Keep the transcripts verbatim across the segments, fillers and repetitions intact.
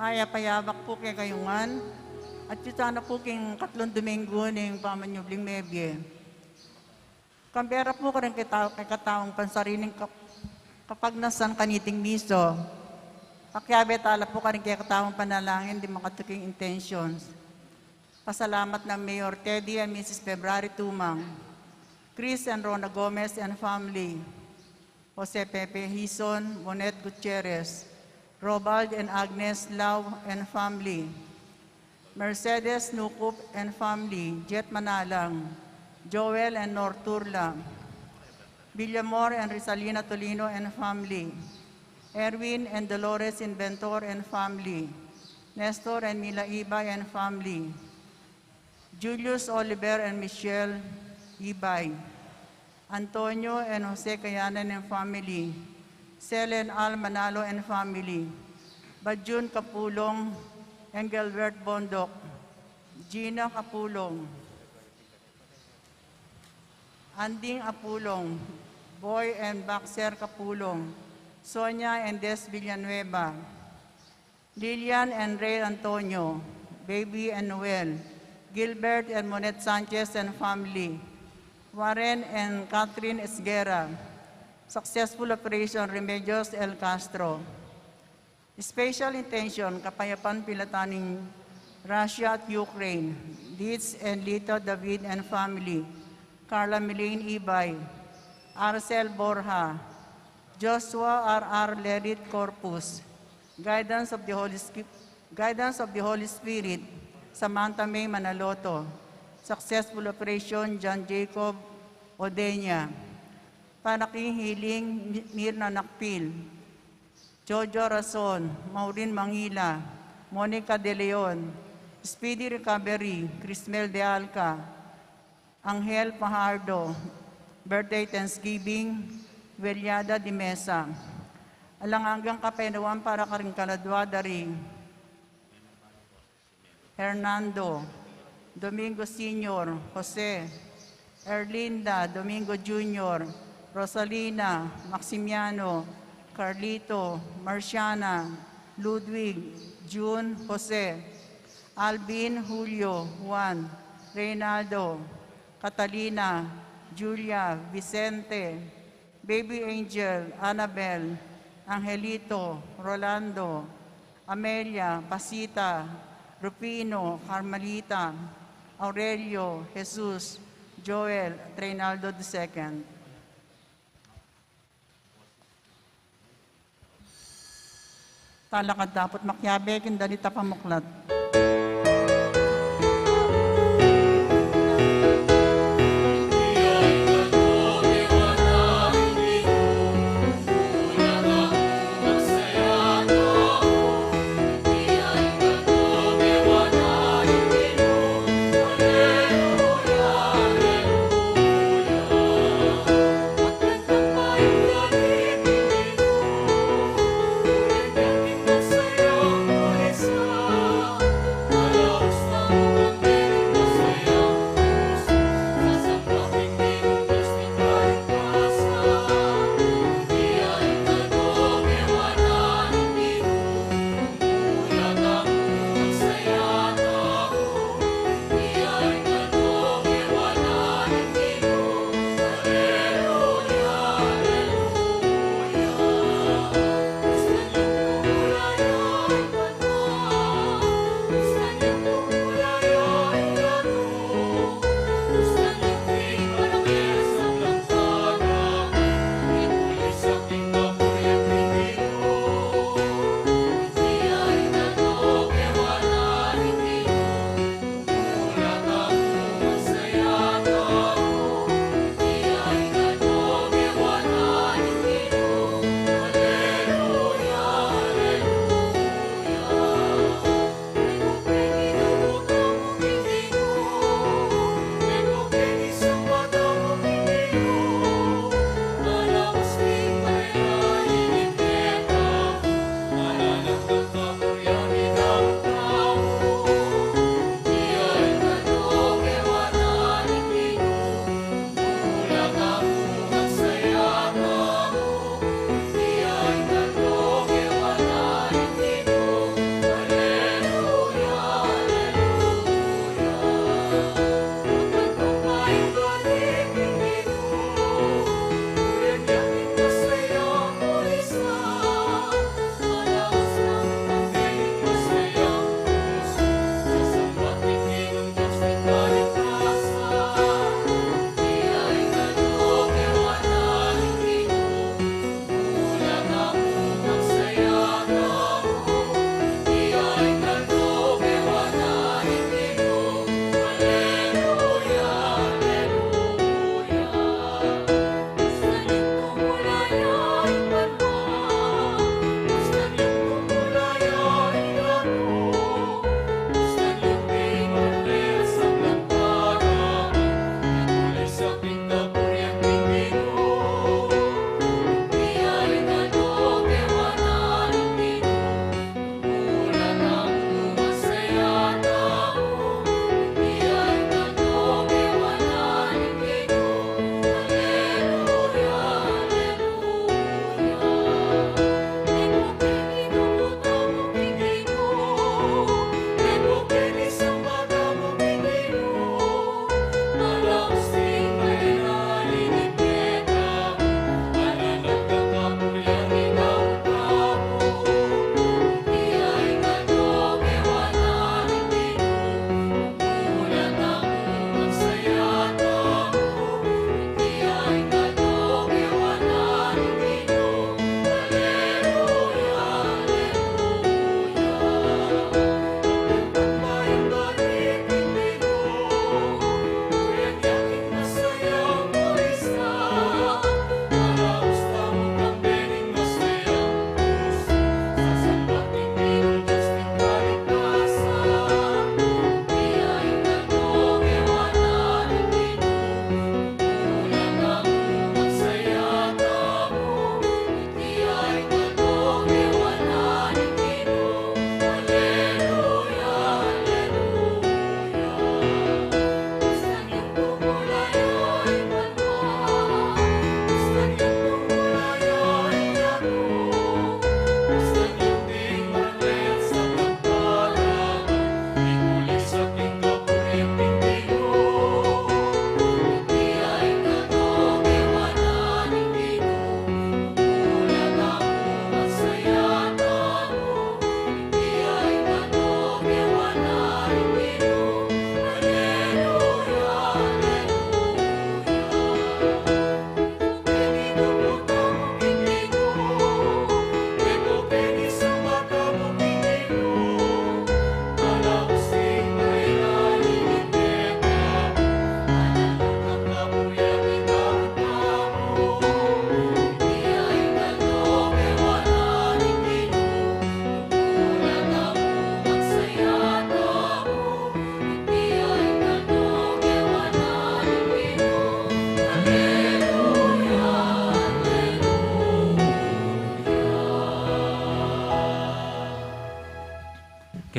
Mayap a yabak pu kekayu ngan, at yu sana pu king katlung Dominggu ning pamanyubling mebie. Kampara pu karing keta-, kekataung pansariling kap-, kapagnasan kaniting miso, pakiabe tala pu karing kekataung panalangin ding makatuking intentions. Pasalamat nang Mayor Teddy and Missus February Tumang, Chris and Rona Gomez and family, Jose Pepe Hizon, Monet Gutierrez, Robald and Agnes Lau and family, Mercedes Nukup and family, Jet Manalang, Joel and Nor Turla, Villamor and Rizalina Tolino and family, Erwin and Dolores Inventor and family, Nestor and Mila Ibay and family, Julius Oliver and Michelle Ibay, Antonio and Jose Kayanan and family, Selen Al Manalo and family, Bajun Kapulong, Engelbert Bondok, Gina Kapulong, Anding Apulong, Boy and Baxter Kapulong, Sonia and Des Villanueva, Lilian and Ray Antonio, Baby and Noel, Gilbert and Monet Sanchez and family, Warren and Catherine Esguerra, successful operation Remedios El Castro. Special intention, kapayapan pilatan ning Russia at Ukraine, Dids and Lito David and family, Carla Milane Ibay, Arcel Borja, Joshua R R Lerit Corpus, guidance of the Holy Spi-, guidance of the Holy Spirit, Samantha May Manaloto, successful operation John Jacob Odenya, Panaking Healing Mi-, Mirna Nakpil, Jojo Rason, Maureen Mangila, Monica De Leon, speedy recovery, Crismel De Alca, Angel Fajardo, birthday Thanksgiving, Weliada de Mesa. Alang anggang kapaynawan para karing kaladwa da ri Hernando, Domingo Senior, Jose, Erlinda, Domingo Junior, Rosalina, Maximiano, Carlito, Marciana, Ludwig, June, Jose, Alvin, Julio, Juan, Reynaldo, Catalina, Julia, Vicente, Baby Angel, Annabel, Angelito, Rolando, Amelia, Pasita, Rufino, Carmelita, Aurelio, Jesus, Joel, at Reynaldo the second. Talakad dapot makiabe king dalita pamuklat.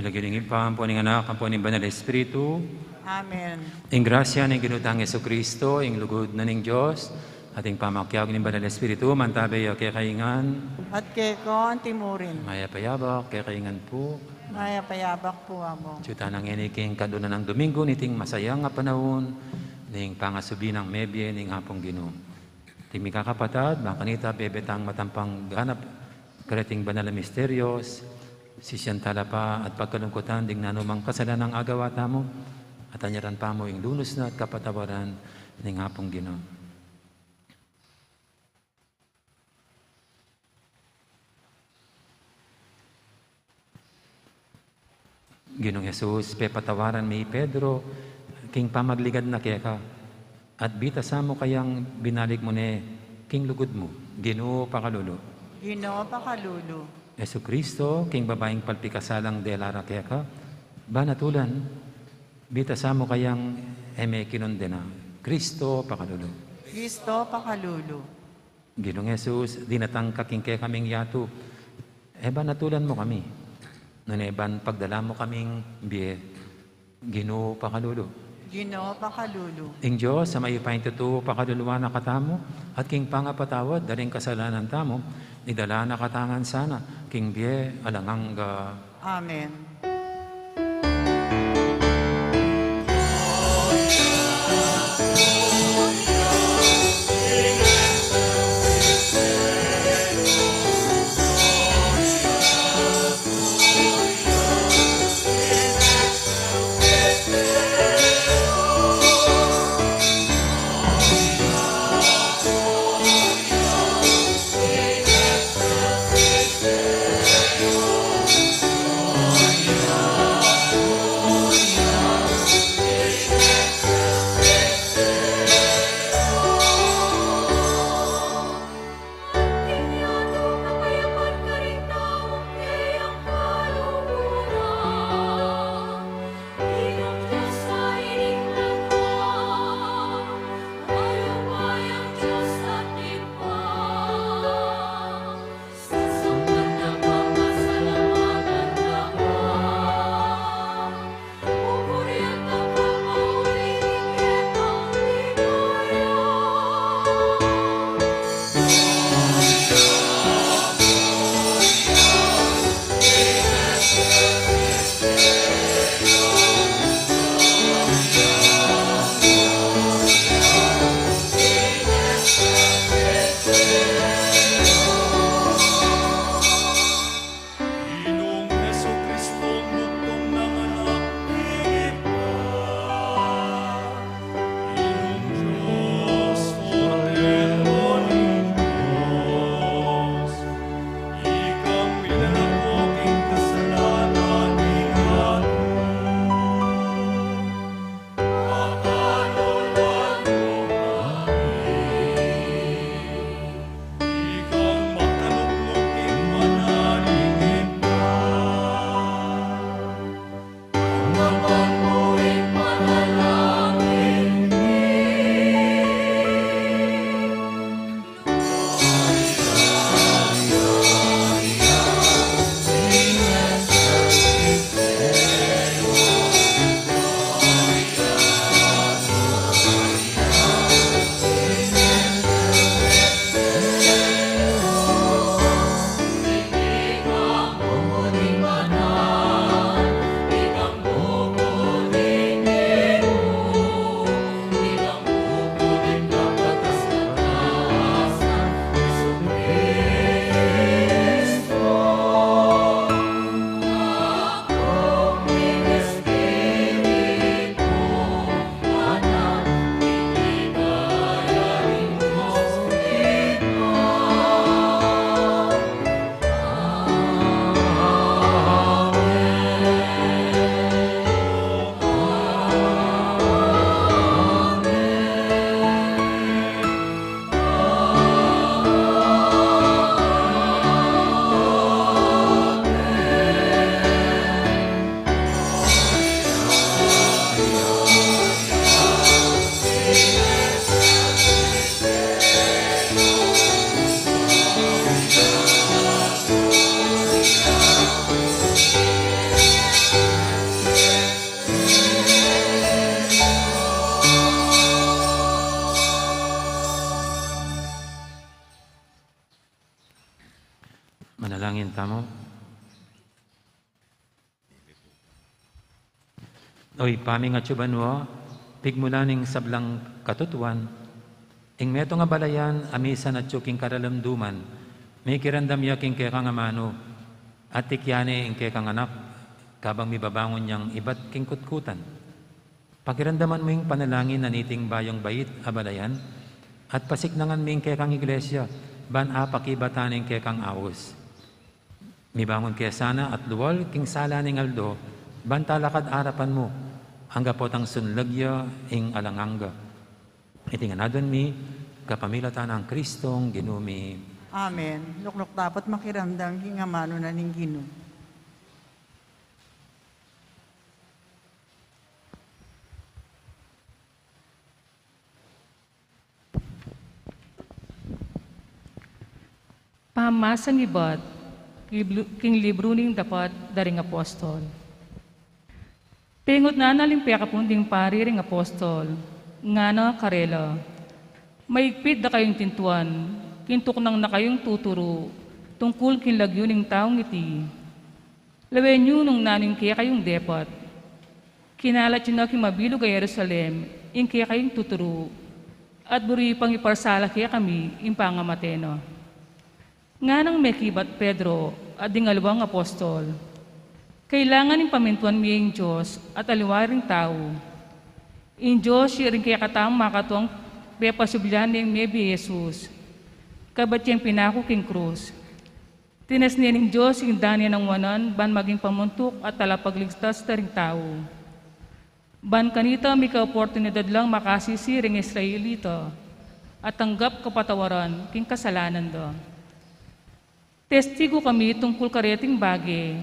Lagyu ning Ibpa, ampo ning Anak, ampo ning Banal Espiritu. Amen. Ing grasya ning Ginu tang Jesucristo, ing lugud na ning Dios, at ing pamakiabe ning Banal Espiritu, mantabe ya kekayu ngan. At keka antimurin. Mayap a yabak kekayu ngan pu. Mayap a yabak pu, Amo. Atiu tana ngeni king kadunan a Domingo niting masayang a panaun ning pangasubi nang mebie ning Apung Ginu. Ing mikakapatad, bang kanita bebe tang matampang ganap kareting banal a misterios, sisian tala pa at pagkalungkutan ding nanumang kasalanang agawa tamu, at anyaran pa mu ing lunus na at kapatawaran ning Apung Ginu. Ginung Jesus, pepatawaran me i Pedro king pamagligad na keka, at bitasan mu kayang binalik mu ne king lugud mu. Ginu, pakalulu. Ginu, pakalulu. Jesucristo, king babaing palpikasalang dela ra keka, banatulan, bitasan mu kayang e me kinondena. Cristo, pakalulu. Cristo, pakalulu. Ginung Jesus, dinatang ka king kekaming yatu, e ba natulan mu kami? Nune ban pagdala mu kaming bie. Ginu, pakalulu. Ginu, pakalulu. Ing Dios a mayupayang tutu pakaluluan na katamu, at king pangapatawad da ring kasalanan tamu, idala na katamu ngan sana king bie alang angga. Amen. Manalangin tamu. O Ibpa ming atsu banua, pigmulan ning sablang katutuan, ing metung a balayan a misan atsu king karalamduman, mikiramdam ya king kekang amanu, at tikyan ne ing kekang anak, kabang mibabangun yang ibat king kutkutan. Pakiramdaman mu ing panalangin na niting bayung bait a balayan, at pasiknangan mu ing kekang iglesia, ban apakibatan ing kekang aus. Mibangun ke sana at lual king sala ning aldo, ban talakad arapan mu, angga potang sunlag ya ing alang angga. Iti ngan adwan mi, kapamilatan nang Kristong Ginu mi. Amen. Nuknuk dapat makiramdam king amanu na ning Ginu. Pamamasang ibat king libru, king libru ning Dapat da ring Apostol. Pengutnan na ling pekapun ding pari ring apostol, ngana karela, maigpit da kayung tintuan, king tuknang na kayung tuturu tungkul king lagyu ning taung iti. Lawen yu nung nanu ing kekayung depat. Kinalat yu na king mabilug a Jerusalem ing kekayung tuturu, at buri yu pang iparsala kekami ing pangamate na. Nganang mekibat Pedro at ding aliwang apostol, kailangan ing pamintuan mi ing Dios at aliwa ring tau. Ing Dios ya ring kekatamung makatuang pepasublan neng mebie Jesus, kabat yang pinaku king krus. Tinas ne ning Dios ing dan ne nang wanan ban maging pamuntuk at talapagligtas da ring tau. Ban kanita mika oportunidad lang makasisi ring Israelita at tanggap kapatawaran king kasalanan da. Testigu kami tungkul kareting bage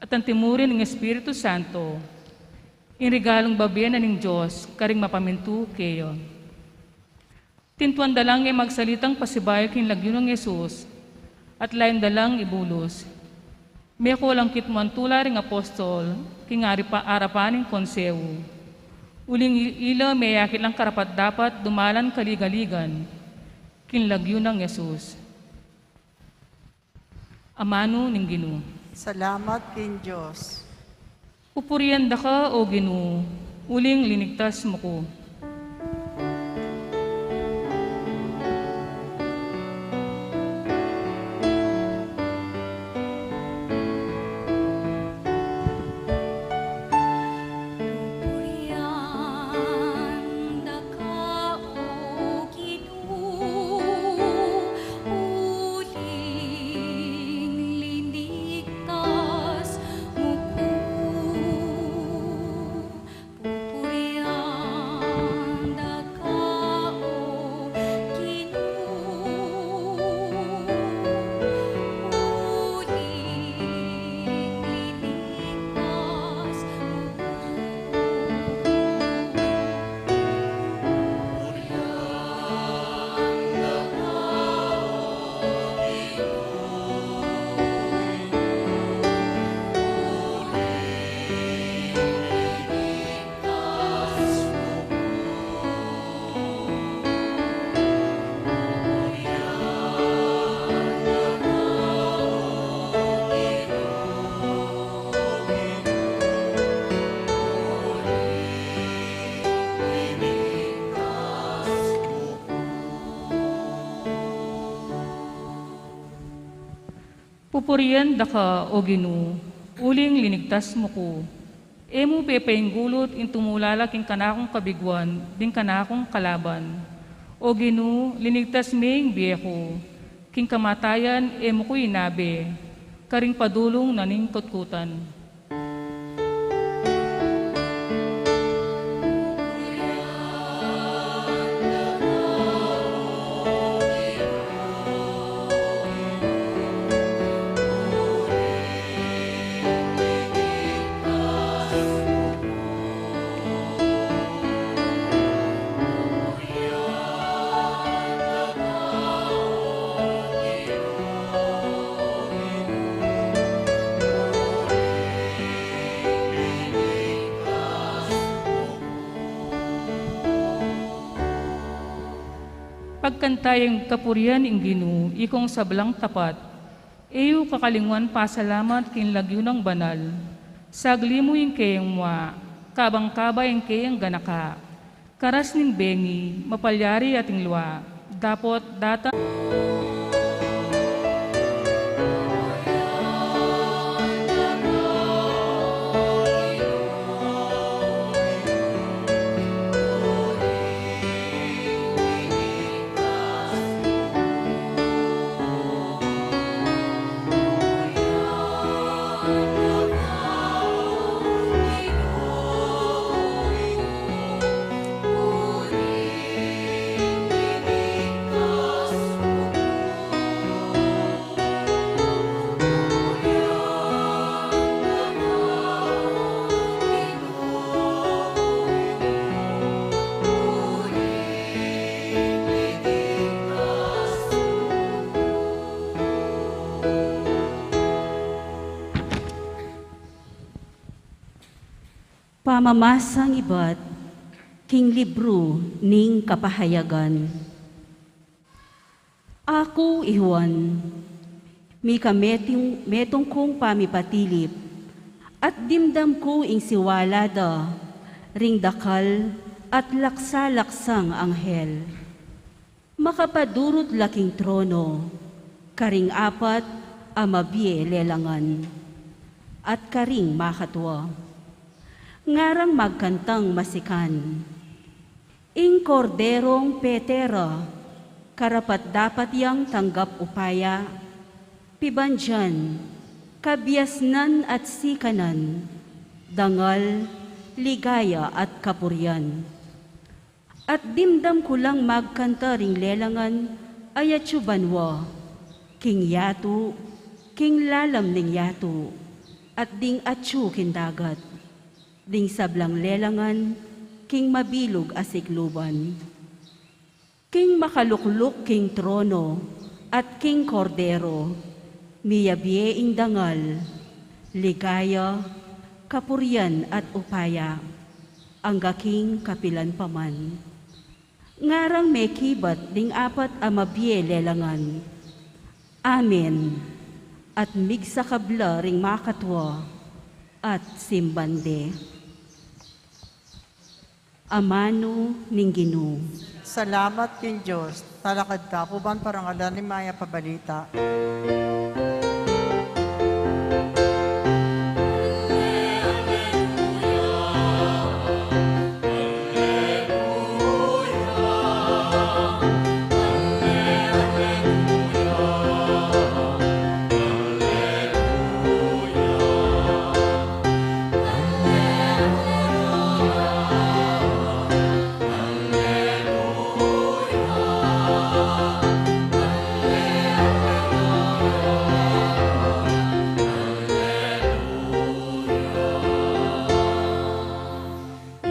at antimurin ning Espiritu Santo, ing regalung babie na ning Dios karing mapamintu keya. Tintuan da lang e magsalitang pasibayu king lagyu nang Jesus, at lain da lang ibulus. Meko lang kitmuan tula ring apostol king aripa-, arapan ning konsehu. Uling i-, ila meyakit lang karapat-dapat dumalan kaligaligan king lagyu nang Jesus. Amanu ning Ginu. Salamat king Dios. Pupurian da ka, O Ginu, uling linigtas mu ku. Pupurian da ka, O Ginu, uling linigtas mu ku. Pupurian da ka, O Ginu, uling linigtas mu ku. Pupurian da ka, O Ginu, uling linigtas mu ku. E mu pepainggulut ing tumulala king kanakung kabiguan ding kanakung kalaban. O Ginu, linigtas me ing bie ku. King kamatayan e mu ku inabe, karing padulung na ning kutkutan. Pagkanta yang kapurian ing Ginu, ikong sablang tapat. E yu kakalingwan pasalamat king lagyu nang banal, sagli mu ing keyang mua, kabang kaba ing keyang ganaka. Karas ning bengi, mapalyari ating lua, dapot data Pamamasang ibat king libru ning kapahayagan. Aku i Juan, mika metung, metung kung pamipatilip, at dimdam ku ing siwala da ring dakal at laksa-laksang anghel. Makapadurut la king trono, karing apat a mabie lelangan, at karing makatua. Ngarang magkantang masikan. Ing Korderong pete ra, karapat-dapat yang tanggap upaya, pibandian, kabiasnan at sikanan, dangal, ligaya at kapurian. At dimdam ku lang magkanta ring lelangan a atyu banua, king yatu, king lalam ning yatu, at ding atyu king dagat, ding sablang lelangan king mabilug a sikluban. King makalukluk king trono at king Kordero, miyabie ing dangal, ligaya, kapurian at upaya, angga king kapilan pa man. Ngarang mekibat ding apat a mabie lelangan, "Amen," at migsakab la ring makatua at simban de. Amanu ning Ginu. Salamat king Dios. Talakad ta pu ban parangalan ing mayap a balita.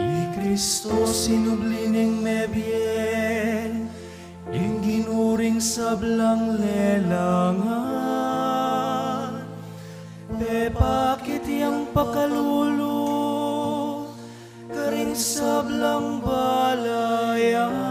I Kristo sinubli ning mebie, ing Ginu ring sablang lelangan, pepakit yang pakalulu karing sablang balayan.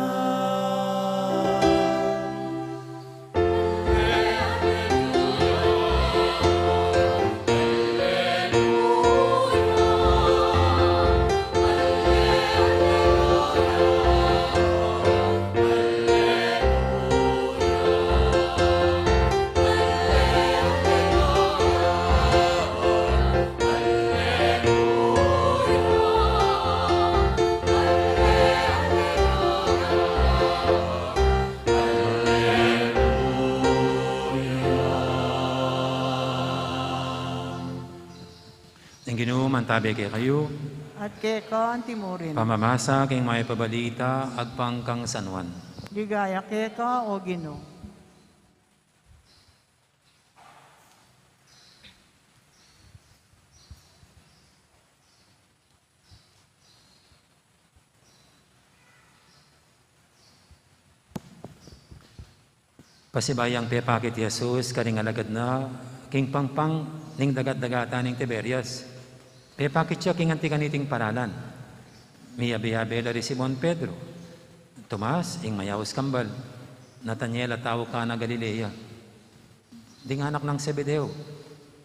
Ing Ginu mantabe kekayu. At keka antimurin. Pamamasa king mayap a balita agpang kang San Juan. Ligaya keka, O Ginu. Pasibayu yang pepakit i Jesus karing alagad na king pangpang ning dagat-dagatan ning Tiberias. Pepakit ya king anti kaniting paralan. Miyabe-yabe la ri Simon Pedro, Tomas, ing mayaus kambal, Nataniel a tau Cana Galilea, ding anak nang Zebedeo,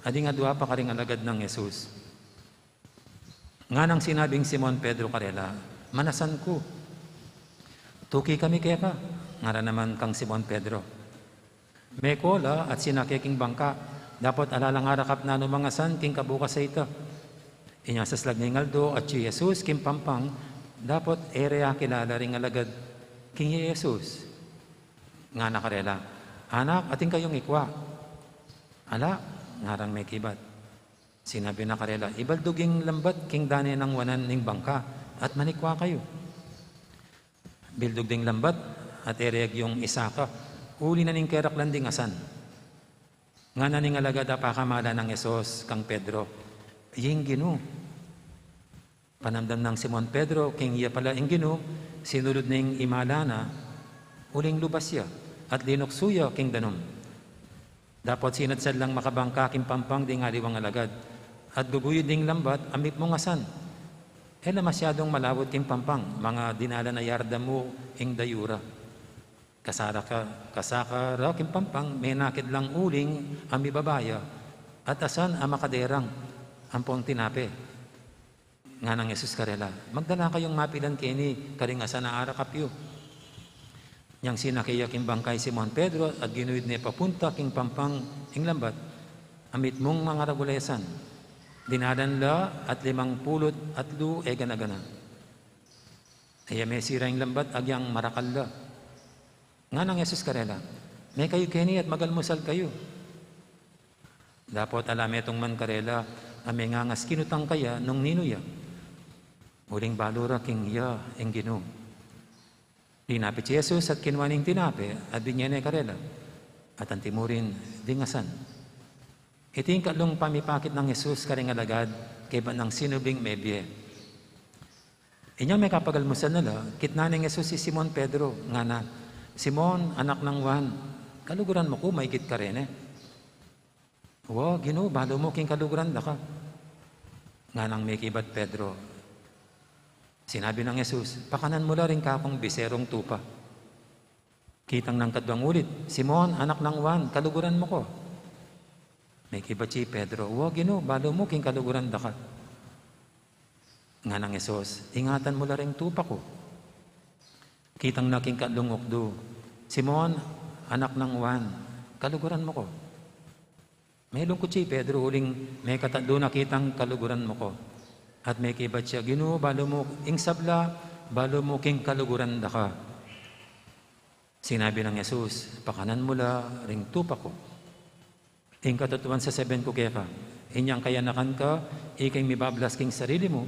a ding adua pa karing alagad nang Jesus. Nganang sinabing Simon Pedro karela, "Manasan ku. Tuki kami keka," ngaran naman kang Simon Pedro. Meko la at sinake king bangka, dapot ala lang arakap nanu mang asan king kabukas a ita. Inya saslag ning aldo, atyu i Jesus king pampang, dapot e re akilala ring alagad king i Jesus. Ngana karela, "Anak, atin kayung ikua." "Ala," ngarang mekibat. Sinabi na karela, "Ibaldug ing lambat king dane nang wanan ning bangka, at manikua kayu." Bildug ding lambat, at e re agyung isaka, uli na ning keraklan ding asan. Ngana ning alagad a pakamala nang Jesus kang Pedro, "Ing Ginu." Panamdam nang Simon Pedro king iya pala ing Ginu, sinulud ne ing imala na, uling lubas ya, at linuksu ya king danum. Dapot sinadsad lang makabangka king pampang ding aliwang alagad, at guguyud ding lambat a mitmung asan. E la masyadung malawut king pampang, mga dinalan a yarda mu ing dayu ra. Kasara ka, kasaka ra king pampang, menakit lang uling a mibaba ya, at asan a makaderang, ampong tinape. Nganang Jesus karela, "Magdala kayung mapilan keni karing asan a arakap yu." Inyang sinake ya king bangka i Simon Pedro at ginuyud ne papunta king pampang ing lambat, a mitmung mangaragul a asan. Dinalan la at limang pulu't atlu e gana-gana. E ya mesira ing lambat agyang marakal la. Nganang Jesus karela, "Mekayu keni at magalmusal kayu." Dapot ala metung man karela a mengangas kinutang kaya nung ninu ya. Uling balu ra king iya ing Ginu. Linapit i Jesus at kinua ne ing tinape at binye ne karela, at anti mu rin ding asan. Iti ing katlung pamipakit nang Jesus karing alagad kaybat nang sinubling mebie. Inyang mekapagalmusal na la, kitnan nang Jesus i Simon Pedro, ngana, "Simon, anak nang Juan, kaluguran mu ku maigit karene?" "Wa, Ginu, balu mu king kaluguran da ka." Nganang mekibat Pedro. Sinabi nang Jesus, "Pakanan mu la ring kakung biserung tupa." Kitang nang kadwang ulit, "Simon, anak nang Juan, kaluguran mu ku?" Mekibat i Pedro, "Wa, Ginu, balu mu king kaluguran da ka." Nganang Jesus, "Ingatan mu la ring tupa ku." Kitang na king katlung ukdu, "Simon, anak nang Juan, kaluguran mu ku?" Melungkut i Pedro uling mekatlu na kitang "Kaluguran mu ku." At mekibat ya, "Ginu, balu mu ing sabla, balu mu king kaluguran da ka." Sinabi nang Jesus, "Pakanan mu la ring tupa ku." Ing katutuan sasabian ku keka, inyang kayanakan ka, ikang mibablas king sarili mu,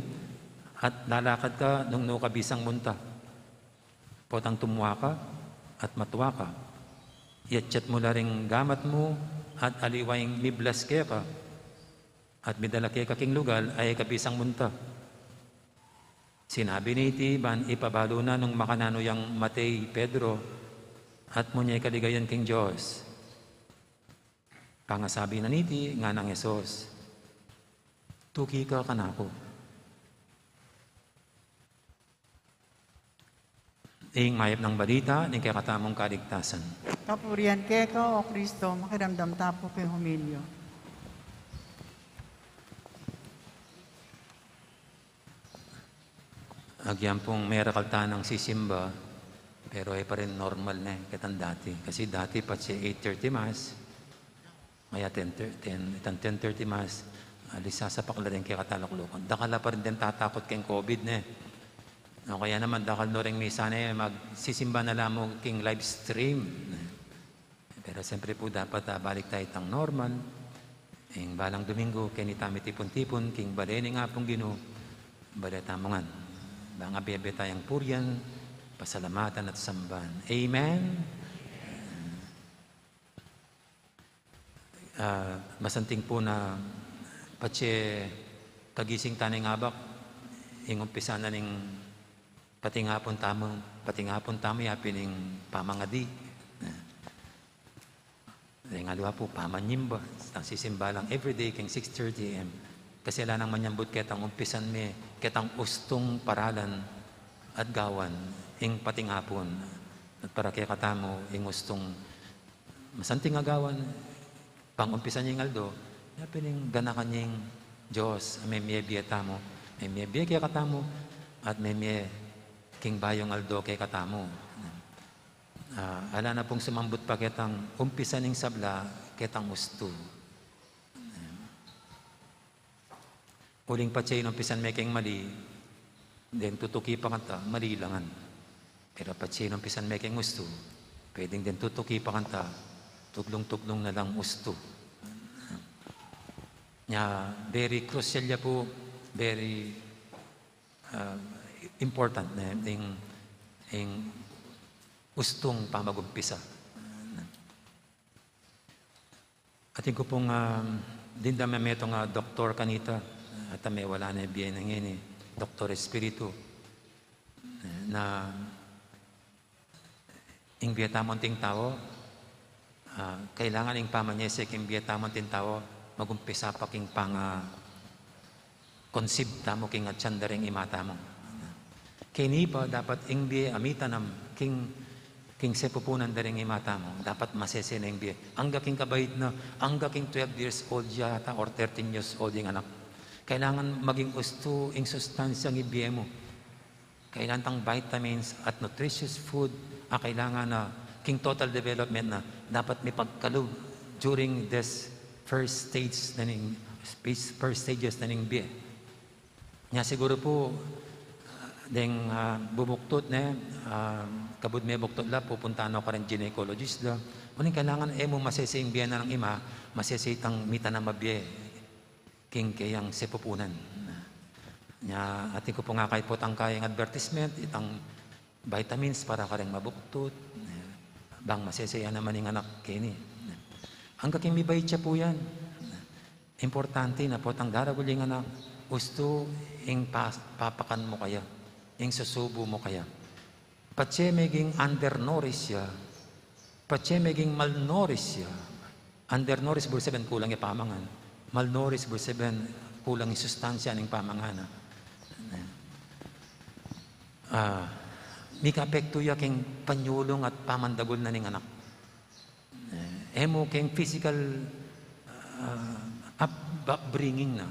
at lalakad ka nung nu ka bisang munta. Potang tumua ka, at matua ka. Iyatyat mu la ring gamat mu, at aliwa ing miblas keka, at midala keka king lugal a e ka bisang munta. Sinabi niti ban ipabalu na nung makananu yang mate i Pedro, at munye kaligayan king Dios. Pangasabi na niti, nganang Jesus, "Tuki ka kanaku." Ing mayap nang balita ning kekatamung kaligtasan. Kapurian keka, O Kristo, makiramdam ta pu king humilyo. Agyang pung merakal tanang sisimba, pero e pa rin normal ne, ketang dati. Kasi dati patse eight thirty mass, ngaya ten thirty, ten, itang ten thirty mass, alis sasapak la rin kekataluklukan. Dakal la pa rin deng tatakut keng COVID ne. O kaya naman, dakal no ring misa ne, magsisimba na la mu king live stream. Pero siyempre pu, dapat, ah, balik taya itang normal. Ing balang Domingo, keni tamu tipun-tipun king bale ning Apung Ginu, bale tamu ngan. Bang abe-abe tayang purian, pasalamatan at samban. Amen? Ah, masanting pu na patse kagising ta ning abak, ing umpisa na ning patingapun tamu, patingapun tamu, ya pin ing pamangadi. Ing aliwa pu, pamanyimba. Tang sisimba lang everyday king six thirty A M. Kasi ala nang manyambut ketang umpisan mi, ketang ustung paralan at gawan ing patingapun. At para kekatamu, ing ustung masanting a gawan, pangumpisan ing aldo, ya pin ing ganakan ing Dios a memie bie tamu, memie bie kekatamu, at memie king bayung aldo kekatamu. Ah, ala na pung sumambut pa ketang umpisan ing sabla ketang ustu. Uling patse inumpisan me keng mali, deng tutuki pa kanta, mali la ngan. Pero patse inumpisan me keng ustu, pwedeng deng tutuki pa kanta, tuglung-tuglung na lang ustu. Nya, very crucial ya pu, very, ah, important ne, ing, ing ustung pamagumpisa. Atin ku pung, ah, dimdam me metung a doktor kanita, at a mewala ne bie na ngeni, Doktor Espiritu, na ing bie tamu anting tau, ah, kailangan ing pamanyese king bie tamu anting tau, magumpisa pa king panga-, conceive tamu king atian da ring ima tamu. Keni pa dapat ing bie a mitanam king, king sepupunan da ring ima tamu, dapat masese na ing bie. Angga king kabaid na, angga king twelve years old yata or thirteen years old ing anak. Kailangan maging ustu ing sustansya ning bie mu. Kailangan tang vitamins at nutritious food a kailangan na king total development na dapat mipagkalub during this first stage na ning, first stages na ning bie. Nya siguru pu, ah, deng, ah, bubuktut ne, ah, kabud me buktut la, pupunta no karing gynecologist la. Uling kailangan e mu masese ing bie na ning ima, masese itang mitanam a bie king keyang sepupunan. Nya, atin ku pung akay potang kayang advertisement, itang vitamins para kareng mabuktut, bang masese ya naman ing anak keni. Angga king mibait ya pu yan. Importante na potang daragul ing anak, ustu ing pa-, papakan mu kaya, ing susubu mu kaya. Patse meging undernourished ya, patse meging malnourished ya. Undernourished buri sabian kulang ya pamangan. Malnourished buri sabian kulang ing sustansya ning pamangan na. Ah, mika-apektu ya king panyulung at pamandagul na ning anak. Eh, e mu king physical, ah, up-, upbringing na,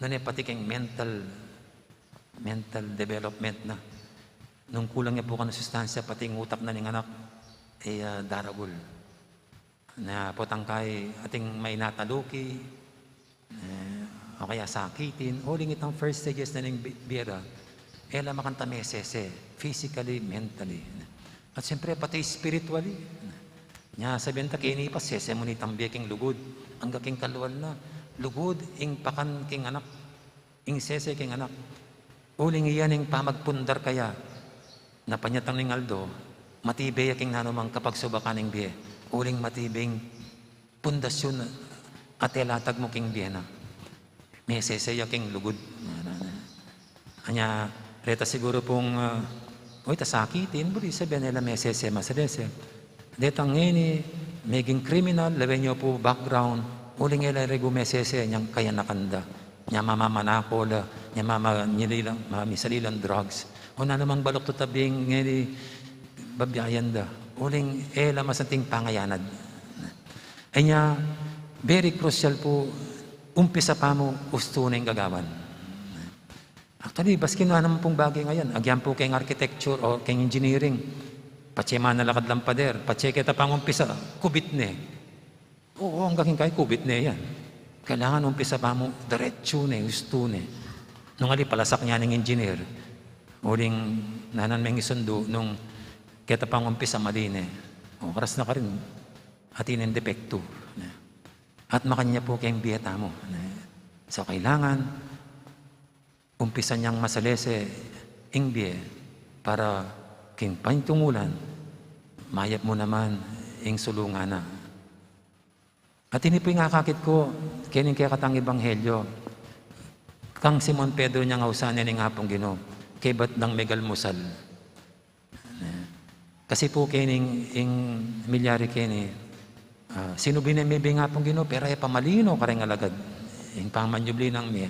nune pati king mental, mental development na. Nung kulang ya pu kanu sustansya, pati ing utak na ning anak, e, ah, daragul. Na potang kay ating mainataluki, eh, o kaya sakitin, uling itang first stages na ning bi-, bie ra, e la makanta mesese, physically, mentally. At siyempre, pati spiritually. Nya, sabian ta, keni pa, sese mu ne itang bie king lugud, angga king kalual na. Lugud ing pakan king anak, ing sese king anak. Uling iya ning pamagpundar kaya, na panyatang ning aldo, matibe ya king nanumang kapagsubakan ning bie. Uling matibe ing pundasyun a telatag mu king bie na. Mesese ya king lugud. Anya, reta siguru pung, ah, uy, ta sakitin, buri sabian e la mesese, masalese. Detang ngeni, meging kriminal, lawen yu pu background, uling e la regu mesese, nyang kayanakan da. Nya mamamanakol la, nya mama-, nyililang, mamisalilang drugs. O nanumang baluktu tabing ngeni, babiayan da. Uling e la masanting pangayanad. Anya, very crucial pu, umpisa pa mu, ustu na ing gagawan. Actually, baskin na naman pung bagay ngayon, agyan pu keng architecture o keng engineering, patse manalakad lang pader, patse keta pangumpisa, kubit ne. Oo, angga king kay kubit ne yan. Kailangan umpisa pa mu, diretsu ne, ustu ne. Nung ali palasak ne ning engineer, uling nanan meng isundu, nung keta pangumpisa mali ne. O, karas na karin, atin ing depektu. At makanyan pu keng bie tamu. So, kailangan, umpisan yang masalese ing bie para king panytungulan, mayap mu naman ing sulungan na. At ini pu ing akakit ku, kening kekatang ebanghelyo, kang Simon Pedro nyang ausan ne ning Apung Ginu, kaybat dang megalmusal. Kasi pu kening, ing milyari keni, ah, sinubli ne mie ing Apung Ginu, pero e pa malino kareng alagad, ing pamanyubli nang mie.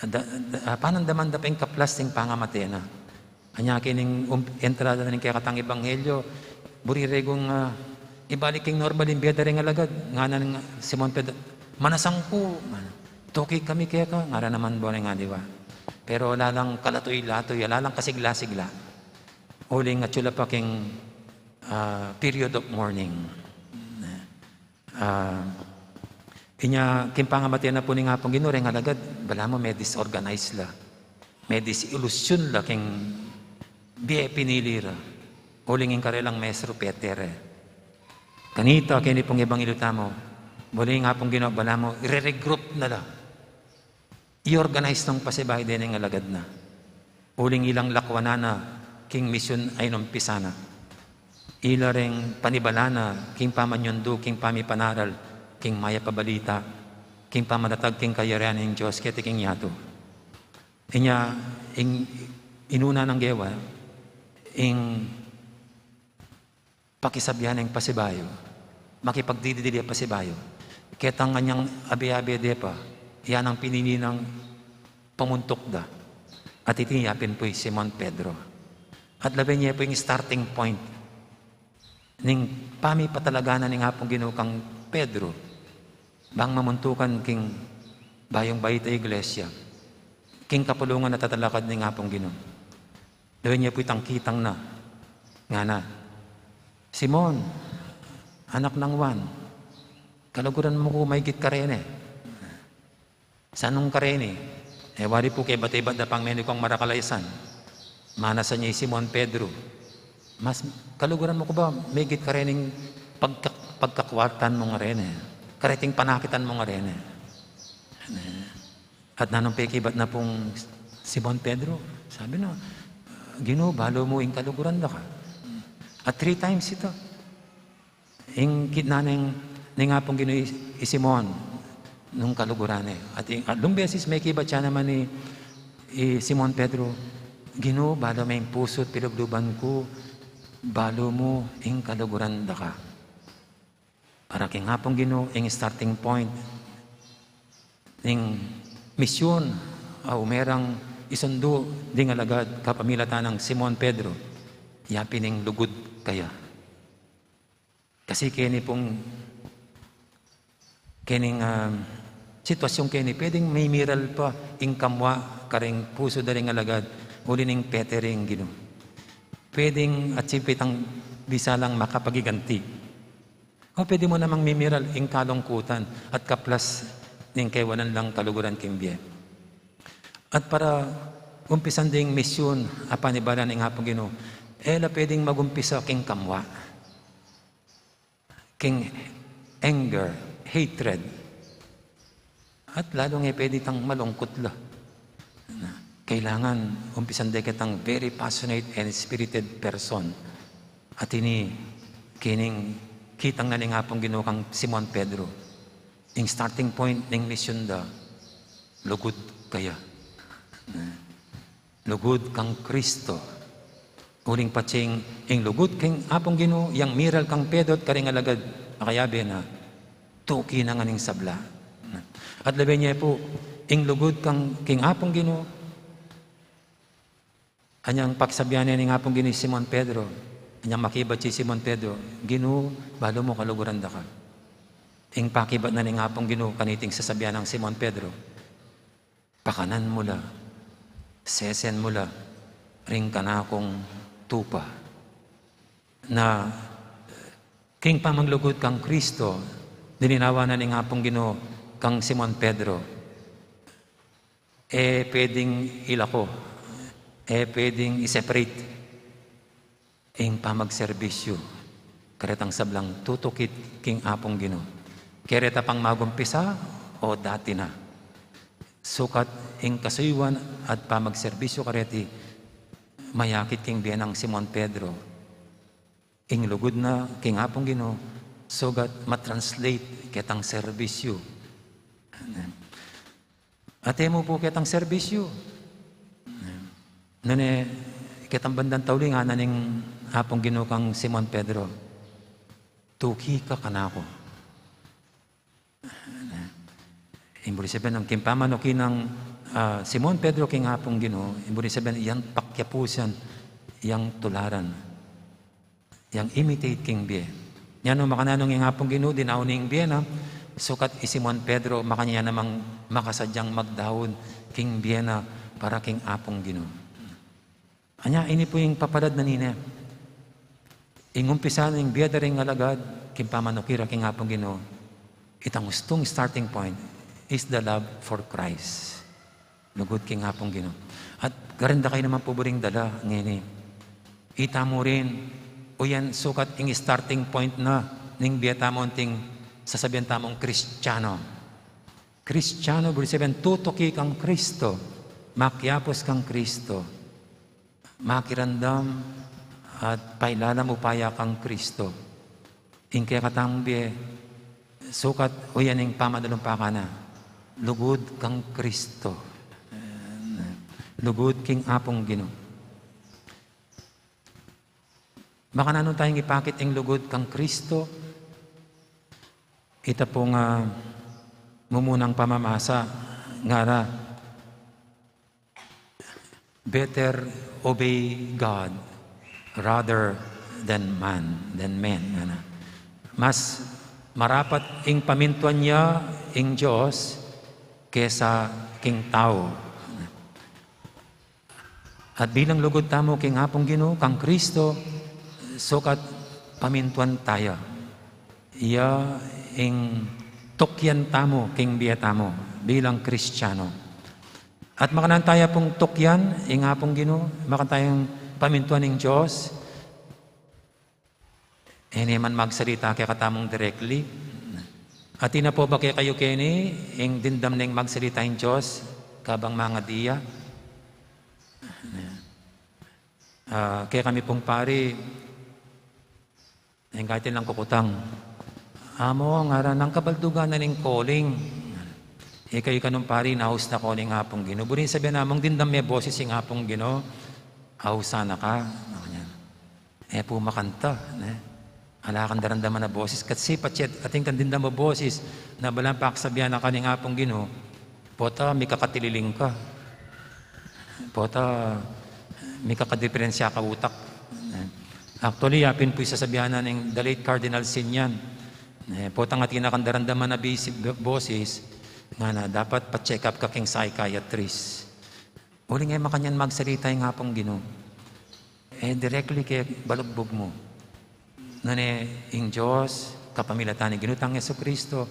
Da, da, ah, panandaman da pa ing kaplas ning pangamate na. Anya kening, um, entrada na ning kekatang ebanghelyo, buri regung, ah, ibalik king normal ing bie da ring alagad. Ngana nang Simon Pedro, "Manasang ku, tuki kami keka," ngara naman bo ring aliwa. Pero ala lang kalatuy-latuy, ala lang kasigla-sigla. Uling atyu la pa king, ah, period of mourning. Ah, inya, king pangamate na pu ning Apung Ginu, reng alagad, balamu me-disorganize la. Me-disilusyun la king bie pinili ra. Uling ing karelang maestro, pete re. Kanita, keni pung ebanghelyu tamu, buli ing Apung Ginu, balamu, ire-regroup na la. I-organize nang pasibayu deng alagad na. Uling ilang lakwanan na king misyun a inumpisa na. Ila reng panibalan na king pamanyundu, king pamipanaral king mayap a balita, king pamatatag king kayarian ning Dios keti king yatu. Inya, ing inuna nang gewa, ing pakisabyan ing pasibayu, makipagdidili a pasibayu. Ketang anyang abe-abe de pa, iya nang pinili nang pamuntuk da. At iti ya pin pu i Simon Pedro. At lawen ye pu ing starting point ning pamipatalaga na ning Apung Ginu kang Pedro, bang mamuntukan king bayung bayit a iglesia, king kapulungan a tatalakad ning Apung Ginu. Lawen ye pu itang kitang na, ngana, "Simon, anak nang Juan, kaluguran mu ku maigit kareni?" "Sanung kareni?" E wari pu keng ibat-ibat da pang menukang marakal a isan. Manasan ya i Simon Pedro, "Mas kaluguran mu ku ba maigit karening pagka-, pagkakwartan mu ngareni? Kareting panakitan mu ngareni?" At nanung pekibat na pung Simon Pedro, sabi na, "Ginu, balu mu ing kaluguran da ka." At three times ita. Ing kitnan ning, ning Apung Ginu i, i Simon nung kaluguran ne. At ing, at lung beses mekibat ya naman i, i Simon Pedro, "Ginu, balu me ing pusu at pilubluban ku, balu mu ing kaluguran da ka." Para king Apung Ginu, ing starting point ning misyun a umerang isundu ding alagad kapamilatan nang Simon Pedro, ya pin ing lugud kaya. Kasi keni pung, kening, ah, sitwasyun keni, pwedeng mimiral pa ing kamwa karing pusu da ring alagad, uli ning pete ring Ginu. Pwedeng atyu pa itang bisa lang makapagiganti. O pwede mu namang mimiral ing kalungkutan at kaplas ning kewanan lang kaluguran king bie. At para umpisan ding misyun a panibalan ning Apung Ginu, e la pwedeng magumpisa king kamwa, king anger, hatred. At lalu nge pwede tang malungkut la. Na, kailangan umpisan de ketang very passionate and spirited person. At ini, kening kitang na ning Apung Ginu kang Simon Pedro, ing starting point ning misyun da, lugud kaya. Na, lugud kang Kristo. Uling patsing ing lugud king Apung Ginu, yang miral kang Pedro at karing alagad a kayabe na, tuki na ngan ing sabla. At lawen ye pu, ing lugud kang, king Apung Ginu, anyang pakisabyan ne ning Apung Ginu i Simon Pedro, anyang makibat ya i Simon Pedro, "Ginu, balu mu kaluguran da ka." Ing pakibat na ning Apung Ginu kaniting sasabyan nang Simon Pedro, "Pakanan mu la, sesen mu la ring kanakung tupa." Na, king pamaglugud kang Kristo, lininawa na ning Apung Ginu kang Simon Pedro, e pwedeng ilako, e pwedeng i-separate ing pamagserbisyu karetang sablang tutukit king Apung Ginu. Kereta pang magumpisa o dati na? Sukat ing kasuyuan at pamagserbisyu kareti mayakit king bie nang Simon Pedro. Ing lugud na king Apung Ginu, sukat matranslate ketang serbisyu. Atin mu pu ketang serbisyu. Nune, ketang bandang tauli ngana ning Apung Ginu kang Simon Pedro, "Tuki ka kanaku." Ing buri sabian nang king pamanuki nang, ah, Simon Pedro king Apung Ginu, ing buri sabian yang pakyapusan, yang tularan, yang imitate king bie. Nya nung makananu ing Apung Ginu, dinaun ne ing bie na, sukat i Simon Pedro, makanyan namang makasadyang magdaun king bie na para king Apung Ginu. Anya, ini pu ing papalad na nine. Ing umpisa ning bie da ring alagad, king pamanukil ra king Apung Ginu, itang ustung starting point is the love for Christ. Lugud king Apung Ginu. At garin da kayu naman pu buring dala ngeni. Ita mu rin, o yan sukat ing starting point na ning bie tamu anting sasabian tamung Kristiyano. Kristiyano, ibig sabihin, tutuki kang Kristo, makiapus kang Kristo, makiramdam at pailalam upaya kang Kristo. Ing kekatang bie, sukat o yan ing pamanalumpakan na, lugud kang Kristo. Lugud king Apung Ginu. Makananu tayang ipakit ing lugud kang Kristo? Ita pung mumunang pamamasa, ngara, better obey God rather than man, than men, ngana. Mas marapat ing pamintuan ya ing Dios kesa king tau. At bilang lugud tamu king Apung Ginu, kang Kristo, sukat pamintuan taya. Iya ing tukyan tamu king bie tamu bilang Kristiyano. At makananu taya pung tukyan ing Apung Ginu, makananu tayang pamintuan ing Dios, e ne man magsalita kekatamung directly. Atin na pu ba kekayu keni ing dimdam neng magsalita ing Dios kabang mangadi ya? Ah, kekami pung pari, ing kaybat lang kukutang, "Amu, ngara, nang kabaldugan na ning calling." Ika-ika nung pari, naus na ko ning Apung Ginu. Buri nang sabian namung dimdam me boses ing Apung Ginu, ausan na ka. Makanyan. E pu makanta, ne? Ala kang daramdaman a boses. Kasi patse atin kang dimdam a boses, na balang pakasabian na ka ning Apung Ginu, pota mikakatililing ka. Pota mikakadiperensya ka utak. Ne? Actually, ya pin pu ing sasabian na ning the late Cardinal Sinian. Ne? Pota atin kang daramdaman a bisi-, boses, ngana, dapat pa-check up ka king psychiatrist. Uling e makanyan magsalita ing Apung Ginu. E directly ke balugbug mu. Nune ing Dios, kapamilatan ning Ginu tang Jesucristo,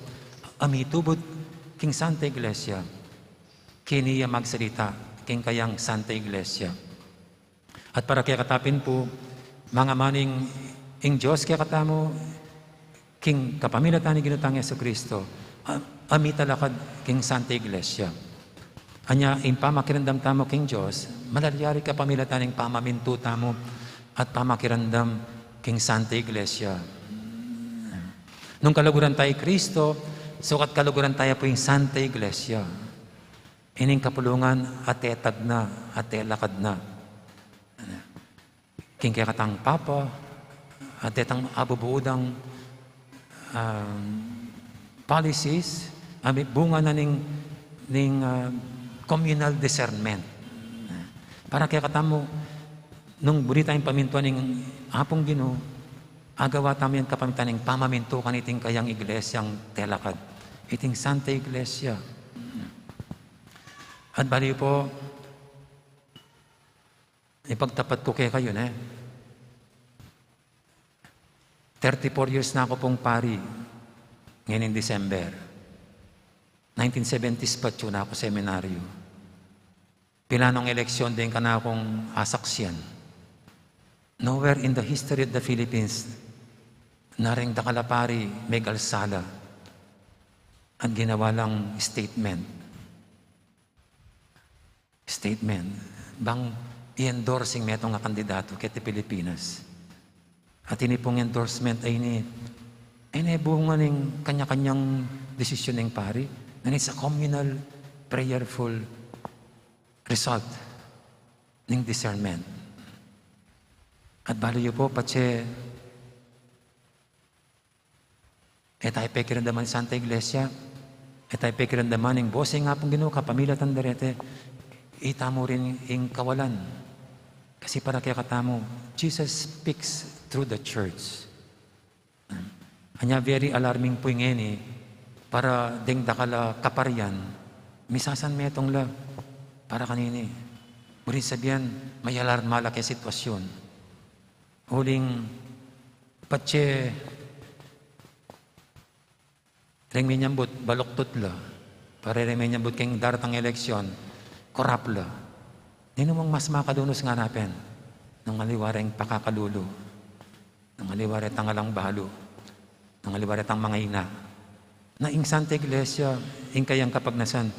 a mitubud king Santa Iglesia. Keni ya magsalita king kayang Santa Iglesia. At para kekatamu pin pu, mangamanu ing Dios kekatamu, king kapamilatan ning Ginu tang Jesucristo, a, a mitalakad king Santa Iglesia. Anya, ing pamakiramdam tamu king Dios, malalyari kapamilatan ning pamamintu tamu at pamakiramdam king Santa Iglesia. Nung kaluguran taya i Kristo, sukat kaluguran taya pu ing Santa Iglesia. Ining kapulungan a tetagna, a telakadna king kekatang Papa, a detang abubuudang, um, policies, a mibunga na ning, ning, ah, communal discernment. Para kekatamu, nung buri tayang pamintuan ning Apung Ginu, agawa tamu yan kapamilatan ning pamamintu kaniting kayang iglesiang telakad. Iting Santa Iglesia. At bali pu, ipagtapat ku kekayu, ne? Thirty-four years na ku pung pari ngening December. Nineteen seventies pa, atyu na ku seminaryo. Pilanung eleksyon deng kanakung asaksian. Nowhere in the history of the Philippines na ring dakal a pari megalsala at ginawa lang statement. Statement. Bang i-endorse ing metung a kandidato keti Pilipinas. At ini pung endorsement a ini, e ne bunga ning kanya-kanyang desisyon ning pari. And it's a communal, prayerful result ning discernment. At balu yu pu, patse e taya pekiramdaman ing Santa Iglesia, e taya pekiramdaman ing bose ning Apung Ginu kapamilatan da reti, ita mu rin ing kawalan. Kasi para kekatamu, Jesus speaks through the church. Anya, very alarming pu ngeni para deng dakal a kaparian, misasan metung la para kanini. Buri sabian, maialarma la keng sitwasyun. Uling patse reng menyambut, baluktut la. Para reng menyambut keng daratang eleksyon, korap la. Ninu mung mas makadunus ngana pin? Nung aliwa reng pakakalulu, nung aliwa retang alang balu, nung aliwa retang mangaina. Na ing Santa Iglesia, ing kayang kapagnasan,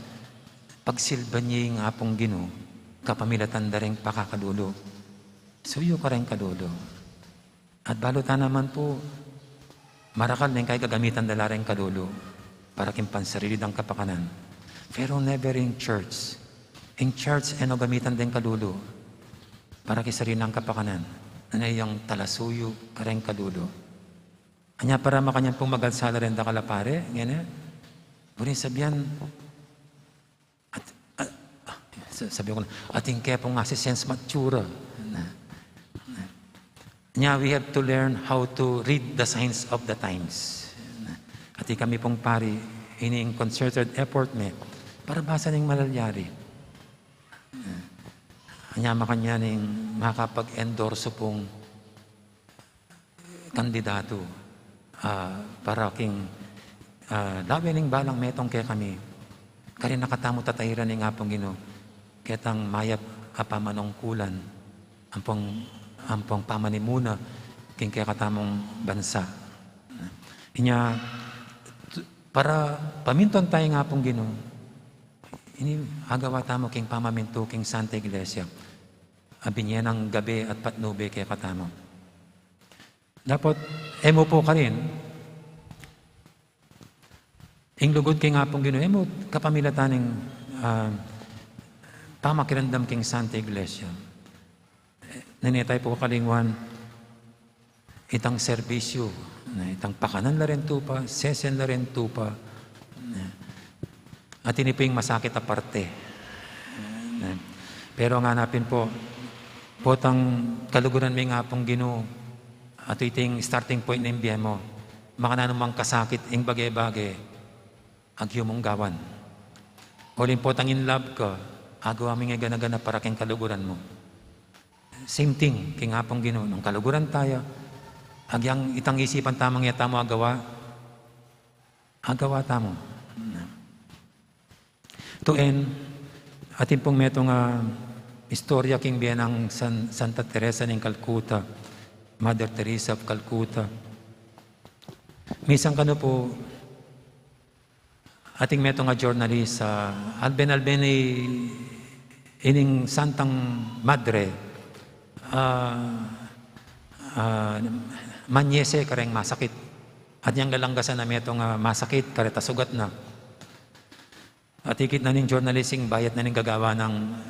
pagsilban ye ing Apung Ginu kapamilatan da reng pakakalulu. Suyu kareng kalulu. At balu ta naman pu, marakal neng kaya gagamitan da la reng kalulu para king pansarili dang kapakanan. Pero never in church. Ing church e no gamitan deng kalulu para king sarili nang kapakanan. Nanu yang talasuyu kareng kalulu? Anya, para makanyan pung magalsa la reng dakal a pari, ngeni, buri sabian, at, at, ah, sa-, sabi ku na, atin ke pung asisens matsura. Na, na. Nya, we have to learn how to read the signs of the times. Na. Atin kami pung pari, ini ing concerted effort mi para basa ning malalyari. Na. Anya, makanyan ing makapag-endorso pung kandidatu, ah, para king, ah, lawen ning balang metung kekami. Karin na katamu tatairan ning Apung Ginu ketang mayap a pamanungkulan ampong, ampong pamanimuna king kekatamung bansa. Inya, t-, para pamintuan taya ning Apung Ginu, ini agawa tamu king pamamintu king Santa Iglesia a binye nang gabe at patnube kekatamu. Dapot, e mu pu karin, ing lugud king Apung Ginu, e mu kapamilatan ning, ah, pamakiramdam king Santa Iglesia. Nene tayu pu kakalingwan, itang serbisyu, na, itang pakanan la reng tupa, sesen la reng tupa, na, at ini pu ing masakit a parte. Na, pero ngana pin pu, potang kaluguran mi ing Apung Ginu, at iti ing starting point ning bie mu, makananu mang kasakit ing bage-bage, agyu mung gawan. Uling potang in love ka, agawa mu ing gana-gana para king kaluguran mu. Same thing king Apung Ginu, nung kaluguran taya, agyang itang isipan tamung e tamu agawa, agawa tamu. To end, atin pung metung a istorya king bie nang San-, Santa Teresa ning Calcutta, Mother Teresa of Calcutta. Minsan kanu pu, atin metung a journalist, ah, alben-alben i-, ining Santang Madre, ah, ah, manyese kareng masakit. At yang lalanggasan na metung a masakit, kareta sugat na. At ikit na ning journalist ing bayat na ning gagawa nang,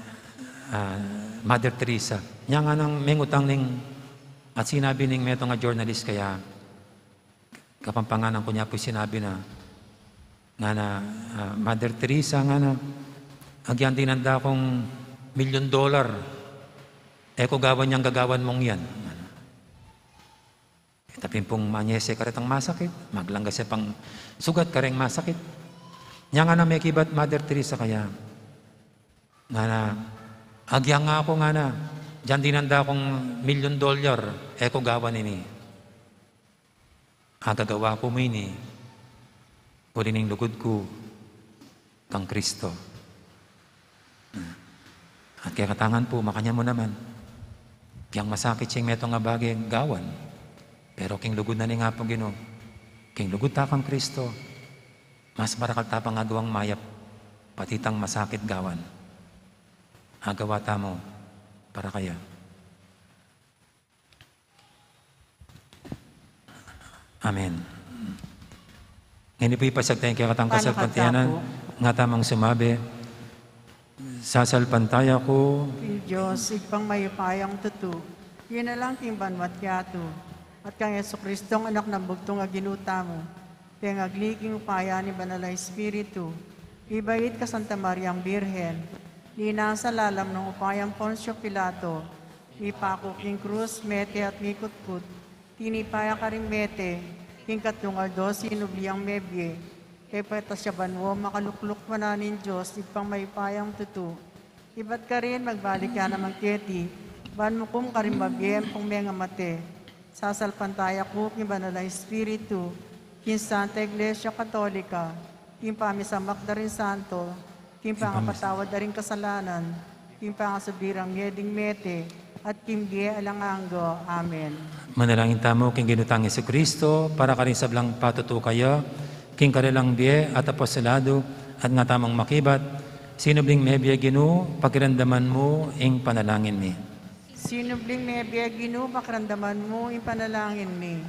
ah, Mother Teresa. Nya nganang mengutang ning, at sinabi ning metung a journalist kaya, Kapampangan ku nya pu sinabi na, ngana, ah, Mother Teresa, ngana, agyang dinan da kung milyun dolar, e ku gawan yang gagawan mung yan. Ngana. Ita pin pung manyese karetang masakit, maglanggas ya pang sugat kareng masakit. Nya ngana mekibat Mother Teresa kaya, ngana, agyang aku, ngana, agyang dinan da kung milyun dolar, e ku gawan ini. Agagawa ku mu ini, uli ning lugud ku kang Kristo. At kekatangan pu, makanyan mu naman. Agyang masakit ya ing metung a bage, gawan. Pero king lugud na ning Apung Ginu, king lugud ta kang Kristo, mas marakal ta pang agawang mayap, pati itang masakit gawan. Agawa tamu para kaya. Amen. Ngeni pu ipasyag taya ing kekatang kasalpantayanan, nga tamang sumabi, sasalpantaya ku king Dios, Ibpang mayupayang tutu, linalang king banua't yatu, at kang Jesucristong Anak nang bugtung a Ginu tamu, pengagli king upaya ning Banal a Espiritu, ibait kang Santa Mariang Birhen, linasa lalam ning upayang Poncio Pilato, mipaku king krus, mete at mikutkut, tinipa ya karing mete, King katlung aldo, sinubli yang mebie. Kaya peta siya banua, makalukluk wanan ning Dios, Ibpang mayupayang tutu. Ibat karin, magbalik ya naman keti, ban mukum karing mabie ampong mengamate. Sasalpantaya ku king Banal a Espiritu, king Santa Iglesia Katolika, king pamisamak da ring santo, king pangapatawad da ring kasalanan, king pangasubli rang mie ding mete, at king bie alang angga. Amen. Manalangin tamu king Ginu tang Jesucristo, para karing sablang patutu kaya, king karelang bie at apostolado, at nga tamung makibat, sinubling mebie Ginu, pakiramdaman mu ing panalangin mi. Sinubling mebie Ginu, pakiramdaman mu ing panalangin mi.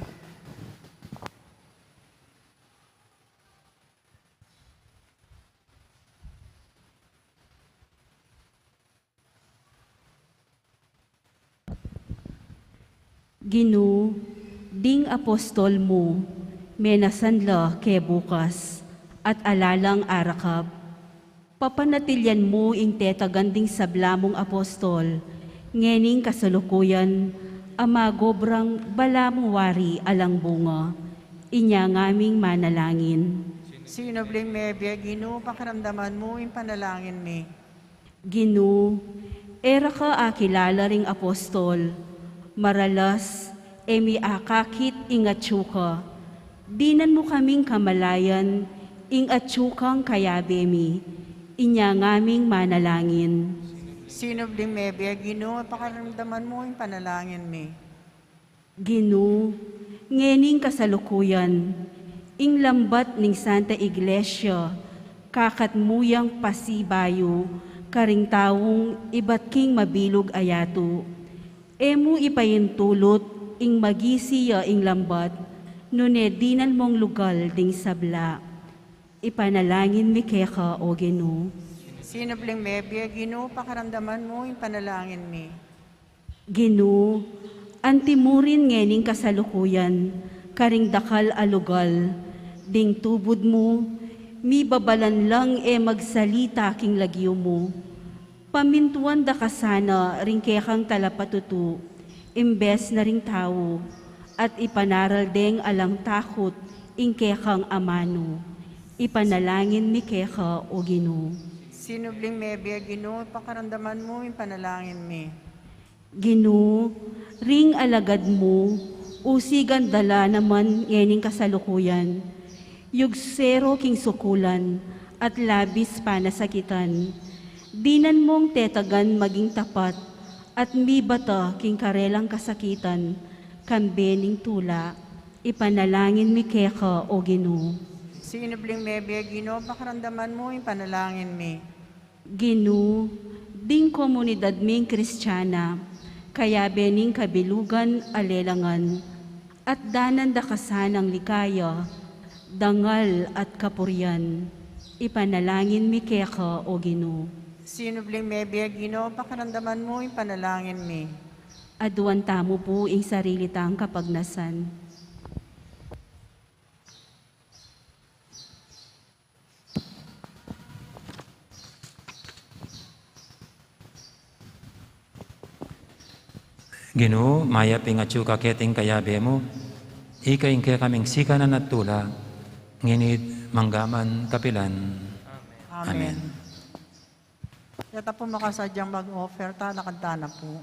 Ginu, ding apostol mu, menasan la kebukas, at ala lang arakap. Papanatilian mu ing tetagan ding sabla mung apostol, ngening kasalukuyan, a magobrang balamu wari alang bunga. Inya ngaming manalangin. Sinubling mebie Ginu, pakiramdaman mu ing panalangin mi. Ginu, e ra ka akilala ring apostol, maralas, e mi akakit ing atyu ka. Dinan mu kaming kamalayan ing atyu kang kayabe mi, inya ngaming manalangin. Sinubling mebie Ginu, pakiramdaman mu ing panalangin mi. Ginu, ngening kasalukuyan, ing lambat ning Santa Iglesia, kakat mu yang pasibayu karing taung ibat king mabilug a yatu. E mu ipaintulut ing magisi ya ing lambat, nune dinan mung lugal ding sabla. Ipanalangin mi keka, O Ginu. Sinubling mebie Ginu, pakiramdaman mu ing panalangin mi. Ginu, antimurin ngening kasalukuyan, karing dakal a lugal, ding tubud mu, mibabalan lang e magsalita king lagyu mu. Pamintuan da ka sana ring kekang talapatutu, imbes na ring tau, at ipanaral deng alang takut ing kekang amanu. Ipanalangin mi keka, O Ginu. Sinubling mebie Ginu, pakiramdaman mu ing panalangin mi. Ginu, ring alagad mu, usigan da la naman ngening kasalukuyan, yugseru king sukulan, at labis panasakitan. Dinan mung tetagan maging tapat, at mibata king karelang kasakitan, kambe ning tula. Ipanalangin mi keka, O Ginu. Sinubling mebie Ginu, pakiramdaman mu ing panalangin mi. Ginu, ding komunidad ming Kristiana, kayabe ning kabilugan a lelangan, at danan da ka sanang ligaya, dangal at kapurian. Ipanalangin mi keka, O Ginu. Sinubling mebie Ginu, pakiramdaman mu ing panalangin mi. Aduan tamu pu ing sarili tang kapagnasan. Ginu, mayap ing atyu ka keting kayabe mu, ika ing kekaming sikanan at tula, ngeni at manggaman kapilan. Amen. Amen. Yata pu makasadyang mag-offer, talakad tana pu.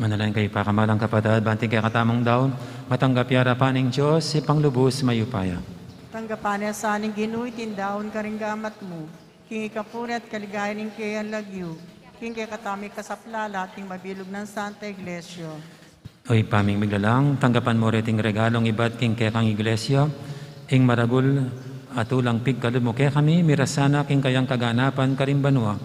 Manalangin kayu, pakamalan kung kapatad, ban iting kekatamung daun matanggap ya arapan ning Dios, Ibpang lubus mayupaya. Tanggapan na sa ning Ginu iting daun karing gamat mu, king ikapuri at kaligayan ning keyang lagyu, king kekatamung kasaplalan at king mabilug nang Santa Iglesia. O Ibpa ming miglalang, tanggapan mu reting regalung ibat king kekang Iglesia, ing maragul a tulang pigkalub mu kekami, mirasan na king kayang kaganapan karing banua.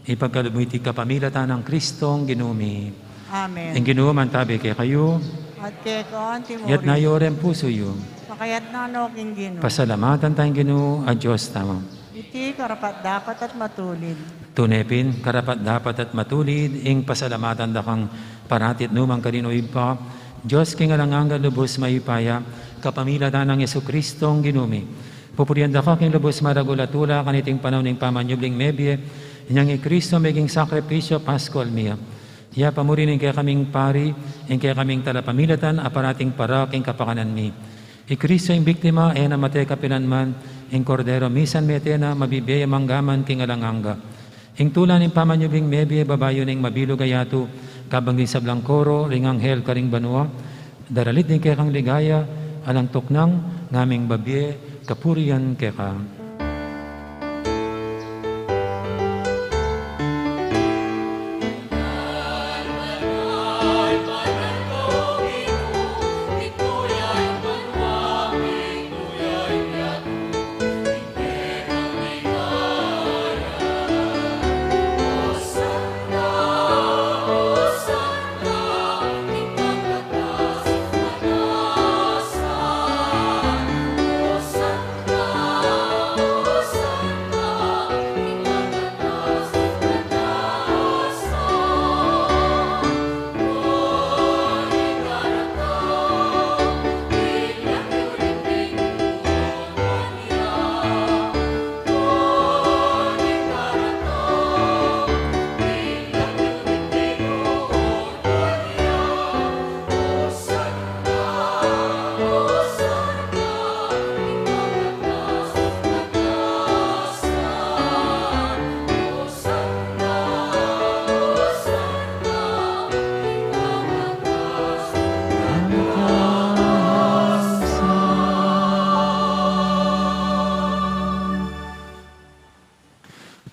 Ipagkalub mu iti kapamilatan nang Kristong Ginu mi. Amen. Ing Ginu mantabi kekayu. At keka mu rin. Itas yu ring pusu yu. Pakaytas mu king Ginu. Pasalamatan taya ing Ginu a Dios tamu. Iti karapat-dapat at matulid. Tune pin, karapat-dapat at matulid ing pasalamatan da kang parati at nukarin man, O Ibpa, Dios king alang angga, lubus mayupaya, kapamilatan nang Jesucristong Ginu mi. Pupurian da ka king lubus maragul a tula kaniting panaun ning pamanyubling mebie, inyang i Cristo meging sakripisyu paskual mi. Yabe mu rin ing kekaming pari, ing kekaming talapamilatan a parating para king kapakanan mi. I Cristo ing biktima, e na mate kapilan man, ing Kordero misan mete na, mabibie ya manggaman king alang angga. Ing tula ning pamanyubling mebie, babayu na ing mabilug a yatu, kabang ding sablang koro ring anghel karing banua, daralit ding kekang ligaya, alang tuknang ngaming babie kapurian keka.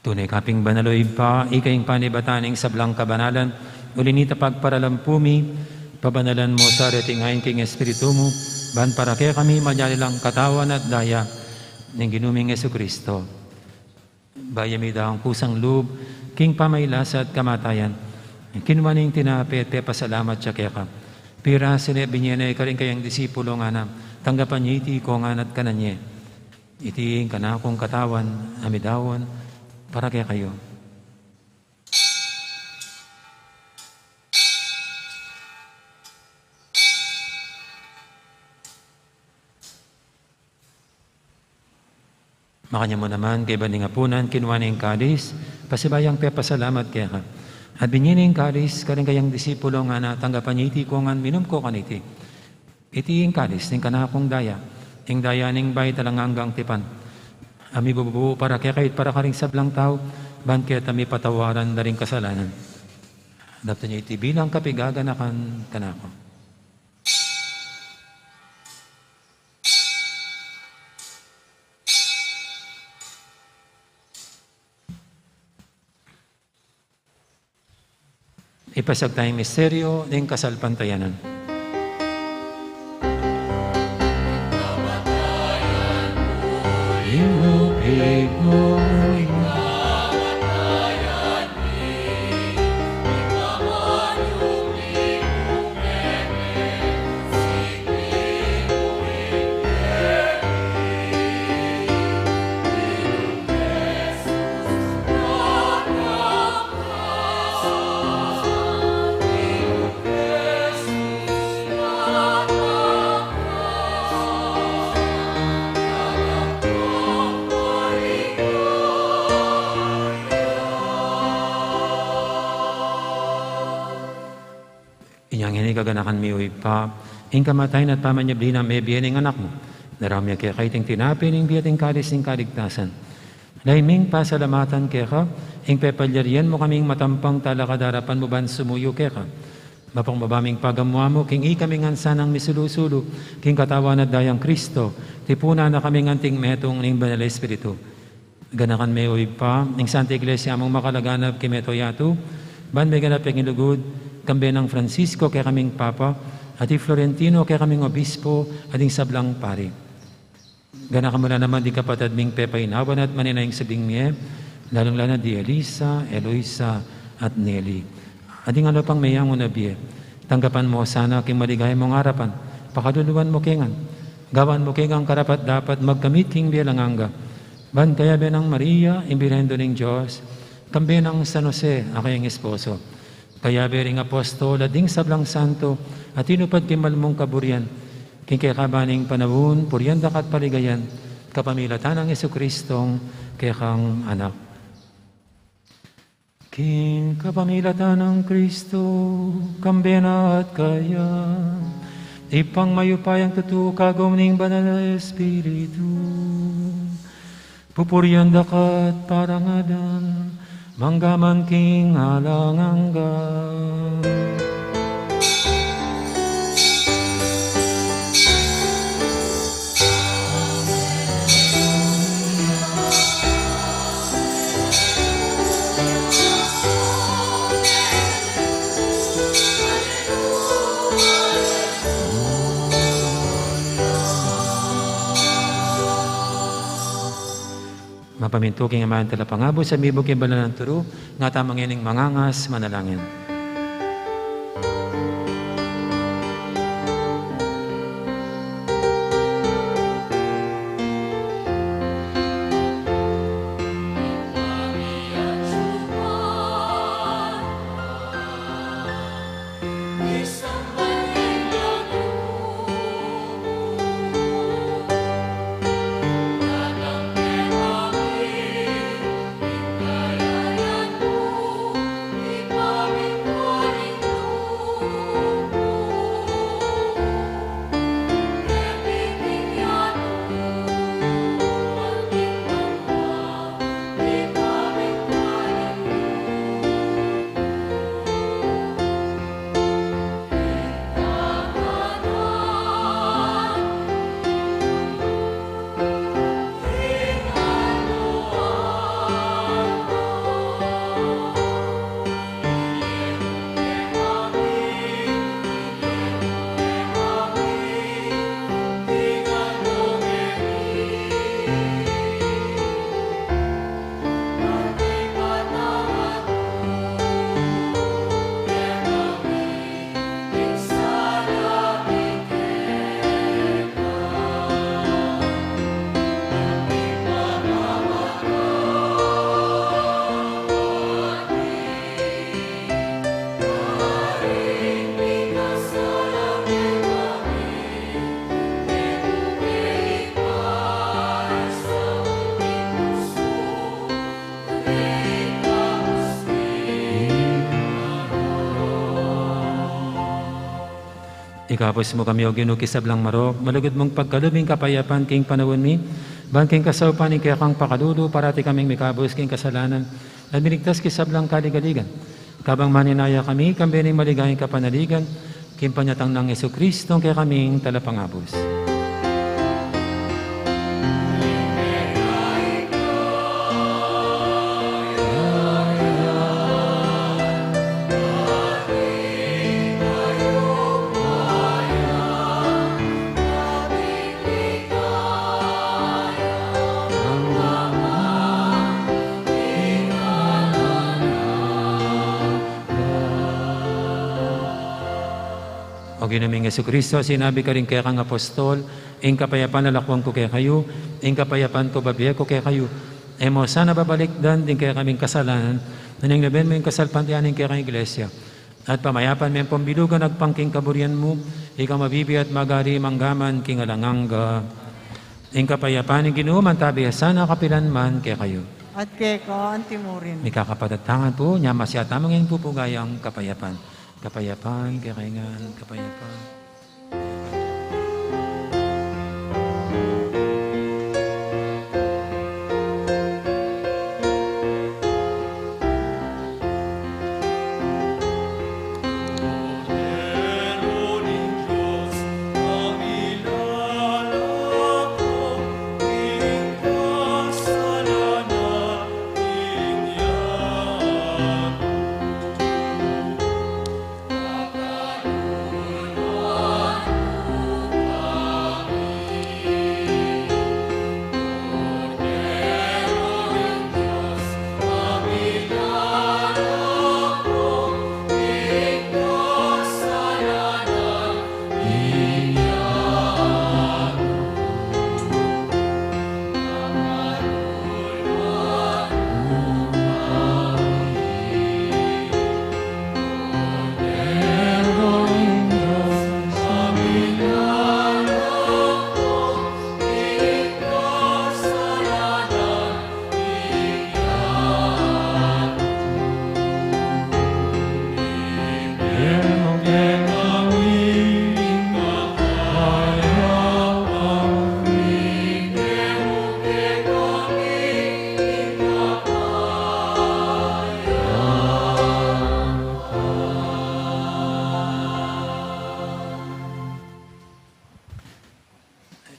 Tune ka pin banal, o Ibpa, ika ing panibatan ning sablang kabanalan, uli na nita pagparalampu mi, pabanalan mu sa reting ain king Espiritu mu, ban para kekami maging lang katawan at daya ning Ginu ming Jesucristo. Bayu ya midaun kusang lub king pamagkasakit at kamatayan, kinua ne ing tinape at pepasalamat ya keka. Pirasu ne, binie ne karing kayang disipulo, ngana: Tanggapan ye iti ikongan at kanan ye. Iti ing kanakung katawan a midaun para kekayu. Makanyan mu naman, kaybat ning apunan, kinua ne ing kalis, pasibayu yang pepasalamat keka, at binie ne ing kalis karing kayang disipulo, ngana: Tanggapan ye iti ikongan, minum ko kaniti. Iti ing kalis ning kanakung daya, ing daya ning bayu at alang anggang tipan, a mibubu para kekayu at para karing sablang tau, ban keta mipatawaran da ring kasalanan. Daptan ye iti bilang kapaganakan kanaku. Ipasiag taya ing misteryu ning kasalpantayanan. Inya ngeni, kaganakan mi, O Ibpa, ing kamatayan at pamanyubli nang mebie ning Anak mu, daraun mi keka iting tinape ning bie at ing kalis ning kaligtasan. Lalu ming pasalamatan keka ing pepalyarian mu kaming matampang talakad king arapan mu ban sumuyu keka. Mapakumbaba ming pagamu-amu king ikami ngan sanang misulu-sulu king katawan at dayang Kristo, tipunan na kaming anting metung ning Banal a Espiritu. Ganakan me, o Ibpa, ing Santa Iglesia mung makalaganap king mabilug a yatu, ban meganap ya king lugud, kambe nang Francisco kekaming Papa, at i Florentino kekaming Obispo, at ding sablang pari. Ganakan mu la naman ding kapatad ming pepainawan at manenaya king subling mie, lalung-lalo na di Elisa, Eloisa, at Nelly. At ding alang pang meyangu na bie, tanggapan mu sana king maligaya mung arapan, pakaluluan mu ke ngan, gawan mu ke ngan karapat-dapat magkamit king bie alang angga. Ban kayabe nang Maria, ing Birhen Indu ning Dios, kambe nang San Jose, a kayang esposo, kayabe ring apostol at ding sablang santo a tinupad king mal mung kaburian, king kekaban ning panaun, purian da ka at paligayan, kapamilatan nang Jesucristong kekang Anak. King kapamilatan nang Kristo, kambe na at kaya, Ibpang mayupayang tutu, kagum ning Banal a Espiritu, pupurian da ka at parangalan, mangga man king alang angga. Mapamintu king aman talapangabus, a mibug king banalan a turu, ngatamu ngening mangangas manalangin. Ikabus mu kami, O Ginu, king sablang marok, malugud mung pagkalub ing kapayapan king panaun mi, ban king kasaupan ning kekang pakalulu, parati kaming mikabus king kasalanan, at miligtas king sablang kaligaligan. Kabang manenaya kami, kambe ning maligayang kapanaligan, king panyatang nang Jesucristo, ing kekaming talapangabus. O Ginu ming Jesucristo, sinabi mu karing kekang apostol, ing kapayapan lalakwan ku kekayu, ing kapayapan ku bibie ku kekayu. E mu sana babalikdan ding kekaming kasalanan, nune lawen mu ing kasalpantayanan ning kekang Iglesia. At pamayapan me at pambilugan agpang king kaburian mu, ika a mabibie at magari mangga man king alang angga. Ing kapayapan ning Ginu mantabi ya sana kapilan man kekayu. At keka antimurin. Mikakapatad tamu pu, nya masyataman ing pupugayang kapayapan. Kapayapan, kekayu ngan, kapayapan.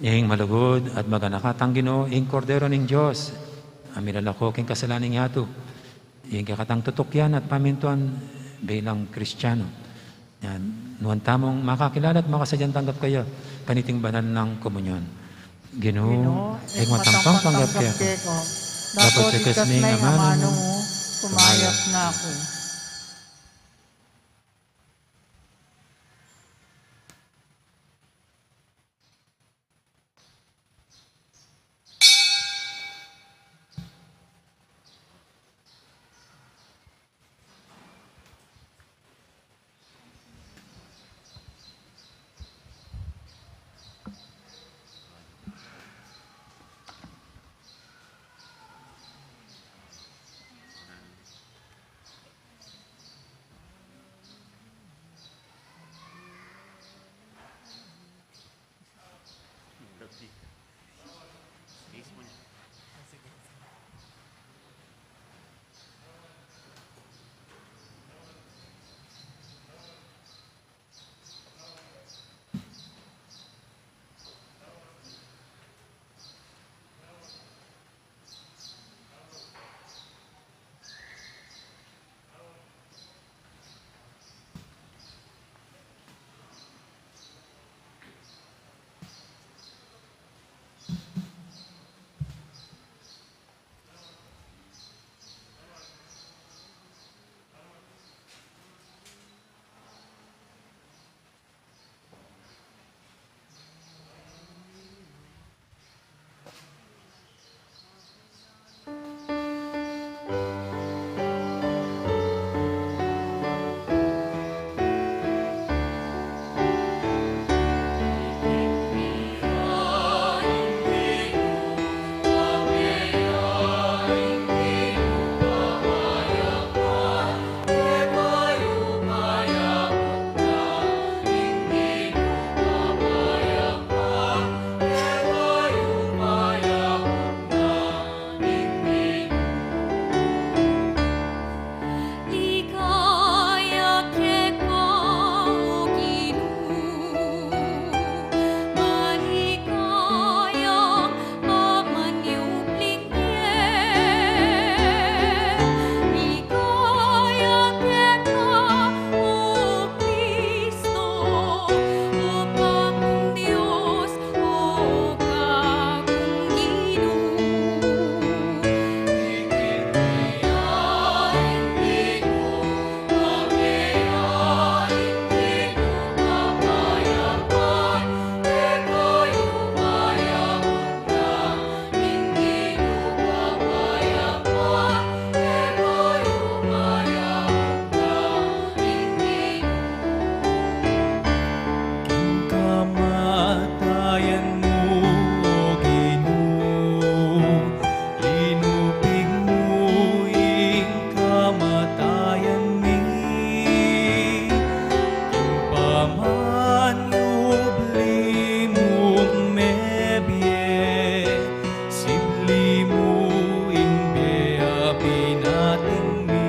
Ing malugud at maganaka tang Ginu, ing Kordero ning Dios, a milalako king kasalanan ning yatu, ing kekatang tutukyan at pamintuan bilang Kristiano. Yan, nuan tamung makakilala at makasadyang tanggap kaya kaniting banal nang komunyon. Ginu, Ginu, ing ing matampan matampan tanggap tanggap kaya keka. Dapot dapot ikas ikas ning ning amanu amanu mu, mu, kumayap kumayap na ku. King kamatayan mu, O Ginu, linupig mu ing kamatayan mi. King pamanyubli mu mebie, sibli mu ing bie a binating mi.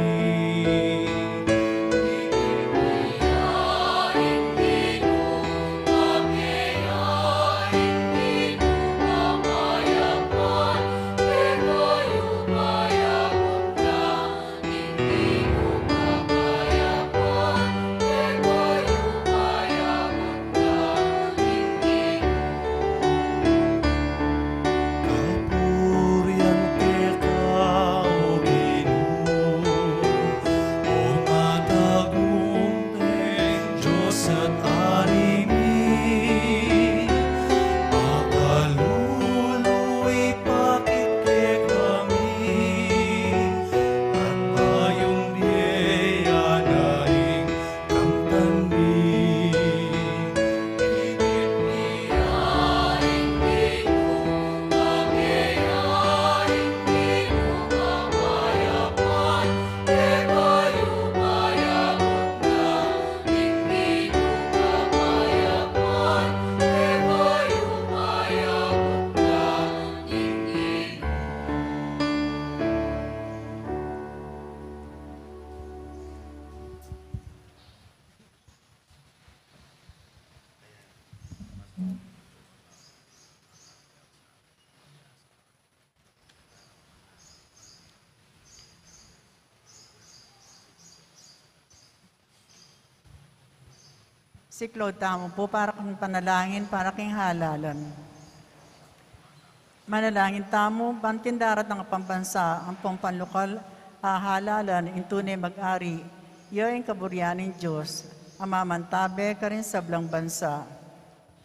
Siklaud tamu pu para king panalangin para king halalan. Manalangin tamu, ban king daratang a pambansa ampong panlokal a halalan, ing tune mag-ari, ya ing kaburian ning Dios, a mamantabe karing sablang bansa.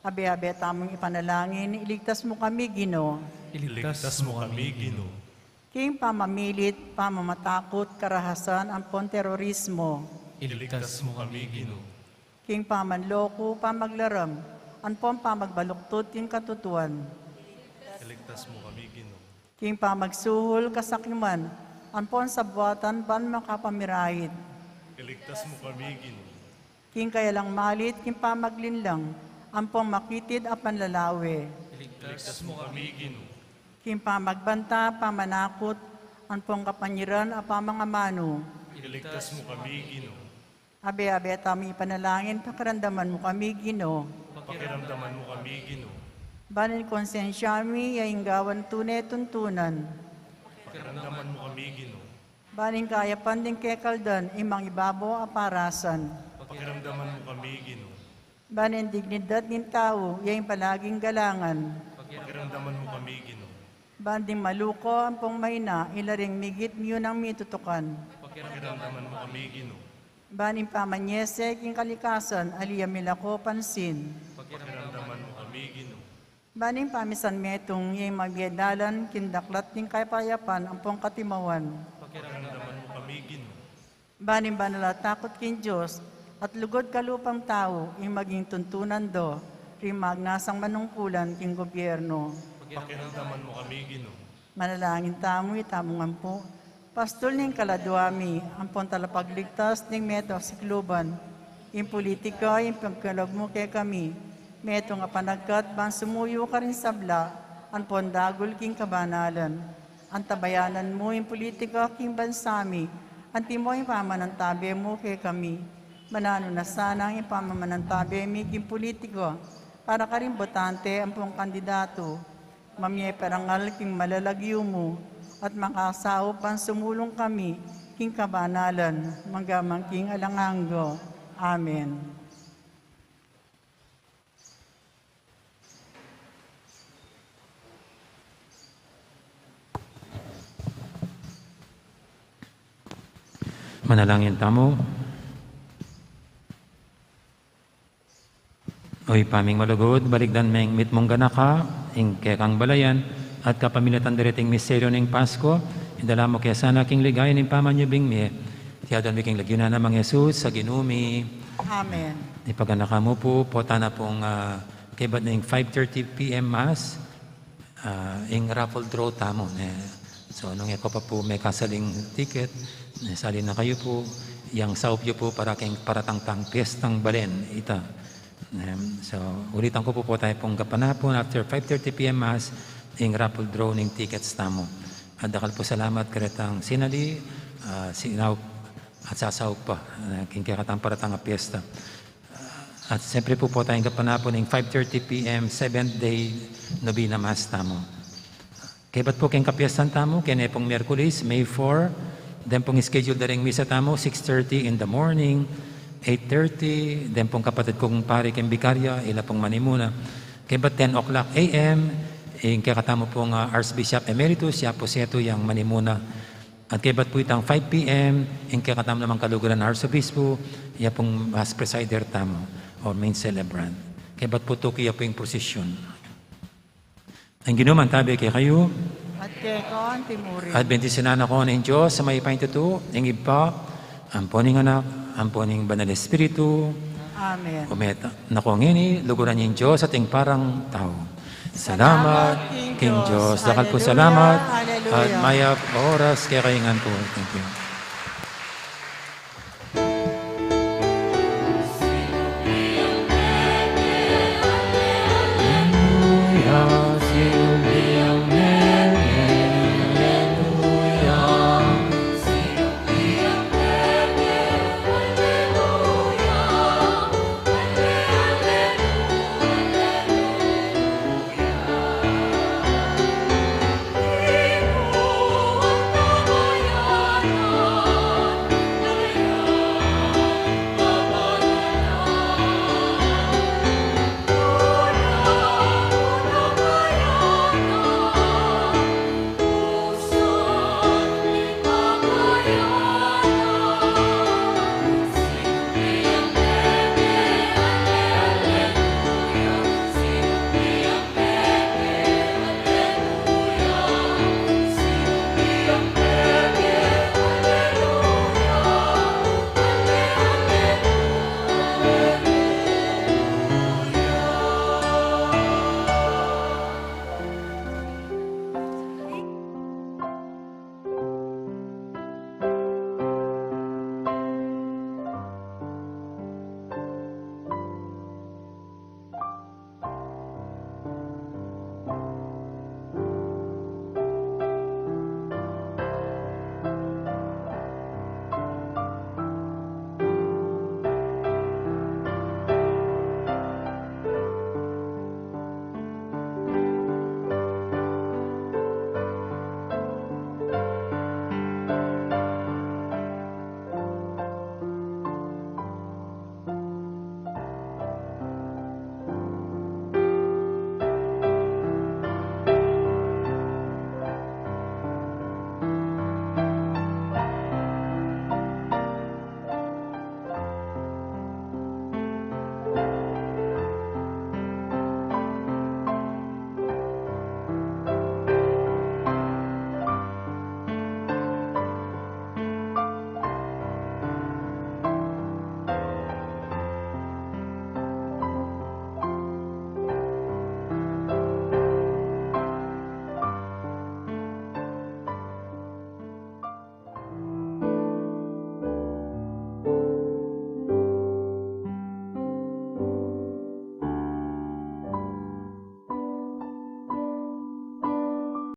Abe-abe tamung ipanalangin, iligtas mu kami, Ginu. Iligtas mu kami, Ginu. King pamamilit, pamamatakut, karahasan, ampon terorismo. Iligtas mu kami, Ginu. King pamanloko, pamaglaram, ampon pamagbaluktot king katutuan. Iligtas mu kami, Ginu. King pamagsuhol, kasakiman, ampon sabuatan ban makapamiraid. Iligtas mu kami, Ginu. King kayalang malit, king pamaglinlang, ampon makitid a panlalawe. Iligtas mu kami, Ginu. King pamagbanta, pamanakut, ampon kapanyiran a pamangamanu. Iligtas mu kami, Ginu. Abe-abe tamung ipanalangin, pakiramdaman mu kami, Ginu. Pakiramdaman mu kami, Ginu. Ban ing konsensya mi, ya ing gawan tune tuntunan. Pakiramdaman mu kami, Ginu. Ban ing kayapan ding kekaldan, ing mangibabo a parasan. Pakiramdaman mu kami, Ginu. Ban ing dignidad ning tau, ya ing palaging galangan. Pakiramdaman mu kami, Ginu. Ban ding maluko ampong maina, ila ring migit miyunang mitutukan. Pakiramdaman mu kami, Ginu. Ban ing pamanyese king kalikasan, ali ya milako pansin. Pakiramdaman mu kami, Ginu. Ban ing pamisan metung, ya ing mabie dalan king daklat ning kapayapan ampong katimawan. Pakiramdaman mu kami, Ginu. Ban ing banal a takut king Dios at lugud kalupang tau ing maging tuntunan do ring magnasang manungkulan king gobyerno. Pakiramdaman mu kami, Ginu. Manalangin tamu, itamu ngan pu. Pastul ning kaladua mi, ampon talapagligtas ning meto sikluban. Ing pulitika, ing pagkalub mu kekami, metung a panagkat ban sumuyu karing sabla ampon dagul king kabanalan. Antabayanan mu ing pulitika king bansa mi, antimo ing pamanantabe mu kekami. Mananu na sana ing pamamanantabe mi king pulitika para karing botante ampon kandidatu. Mamie parangal king malalagyu mu, at makasaup ban sumulung kami king kabanalan, mangga man king alang angga. Amen. Manalangin tamu. O Ibpa ming malugud, balikdan meng mitmung ganaka ing kekang balayan at kapamilatan dariting misteryu ning Pasko, idala mu ke sana king ligaya ning pamanyubling mie. Iti adwan mi king lagyu na nang Jesus a Ginu mi. Amen. Ipaganaka mu pu, pota na pung, ah, kebat ning five thirty P M Mass, ah, ing raffle draw tamu, ne. So, nung e ko pa pu mekasaling ticket, ne, sali na kayu pu, yang saup yu pu para king paratangtang piestang balen ita. Em, so, ulitan ku pu, pota pung gapanapun, after five thirty P M Mass, ing raffle draw ning tickets tamu. At dakal pu salamat karetang sinali, ah, sinaup at sasaup pa, ah, king kekatang paratang a piesta. At siyempre pu, pota ing gapanapun ning five thirty P M, Seventh Day Novena Mass tamu. Kebat pu king kapiestan tamu, kene pung Miyerkules, May four, den pung schedule da ring misa tamu, six thirty in the morning, eight thirty, den pung kapatid kung pari king bikarya, ila pung manimuna. Kebat ten o'clock A M, ing kekatamu pung, ah, Archbishop Emeritus, ya pu setu yang manimuna. At kebat pu itang five P M, ing kekatamu namang kaluguran Arsobispo, ya pung Mass Presider tamu, or main celebrant. Kebat pu tuki ya pu ing prosesyon. Ing Ginu mantabe kekayu. At keka mu rin. At bendisyunan na kayu ning Dios a mayupaya tutu, ing Ibpa, ampo ning Anak, ampo ning Banal Espiritu. Amen. Ume na kayu ngeni, luguran yu ing Dios at ing parang tau. Salamat king Dios. Dakal pu salamat. Hallelujah. At mayap a oras kekayu ngan pu. Thank you.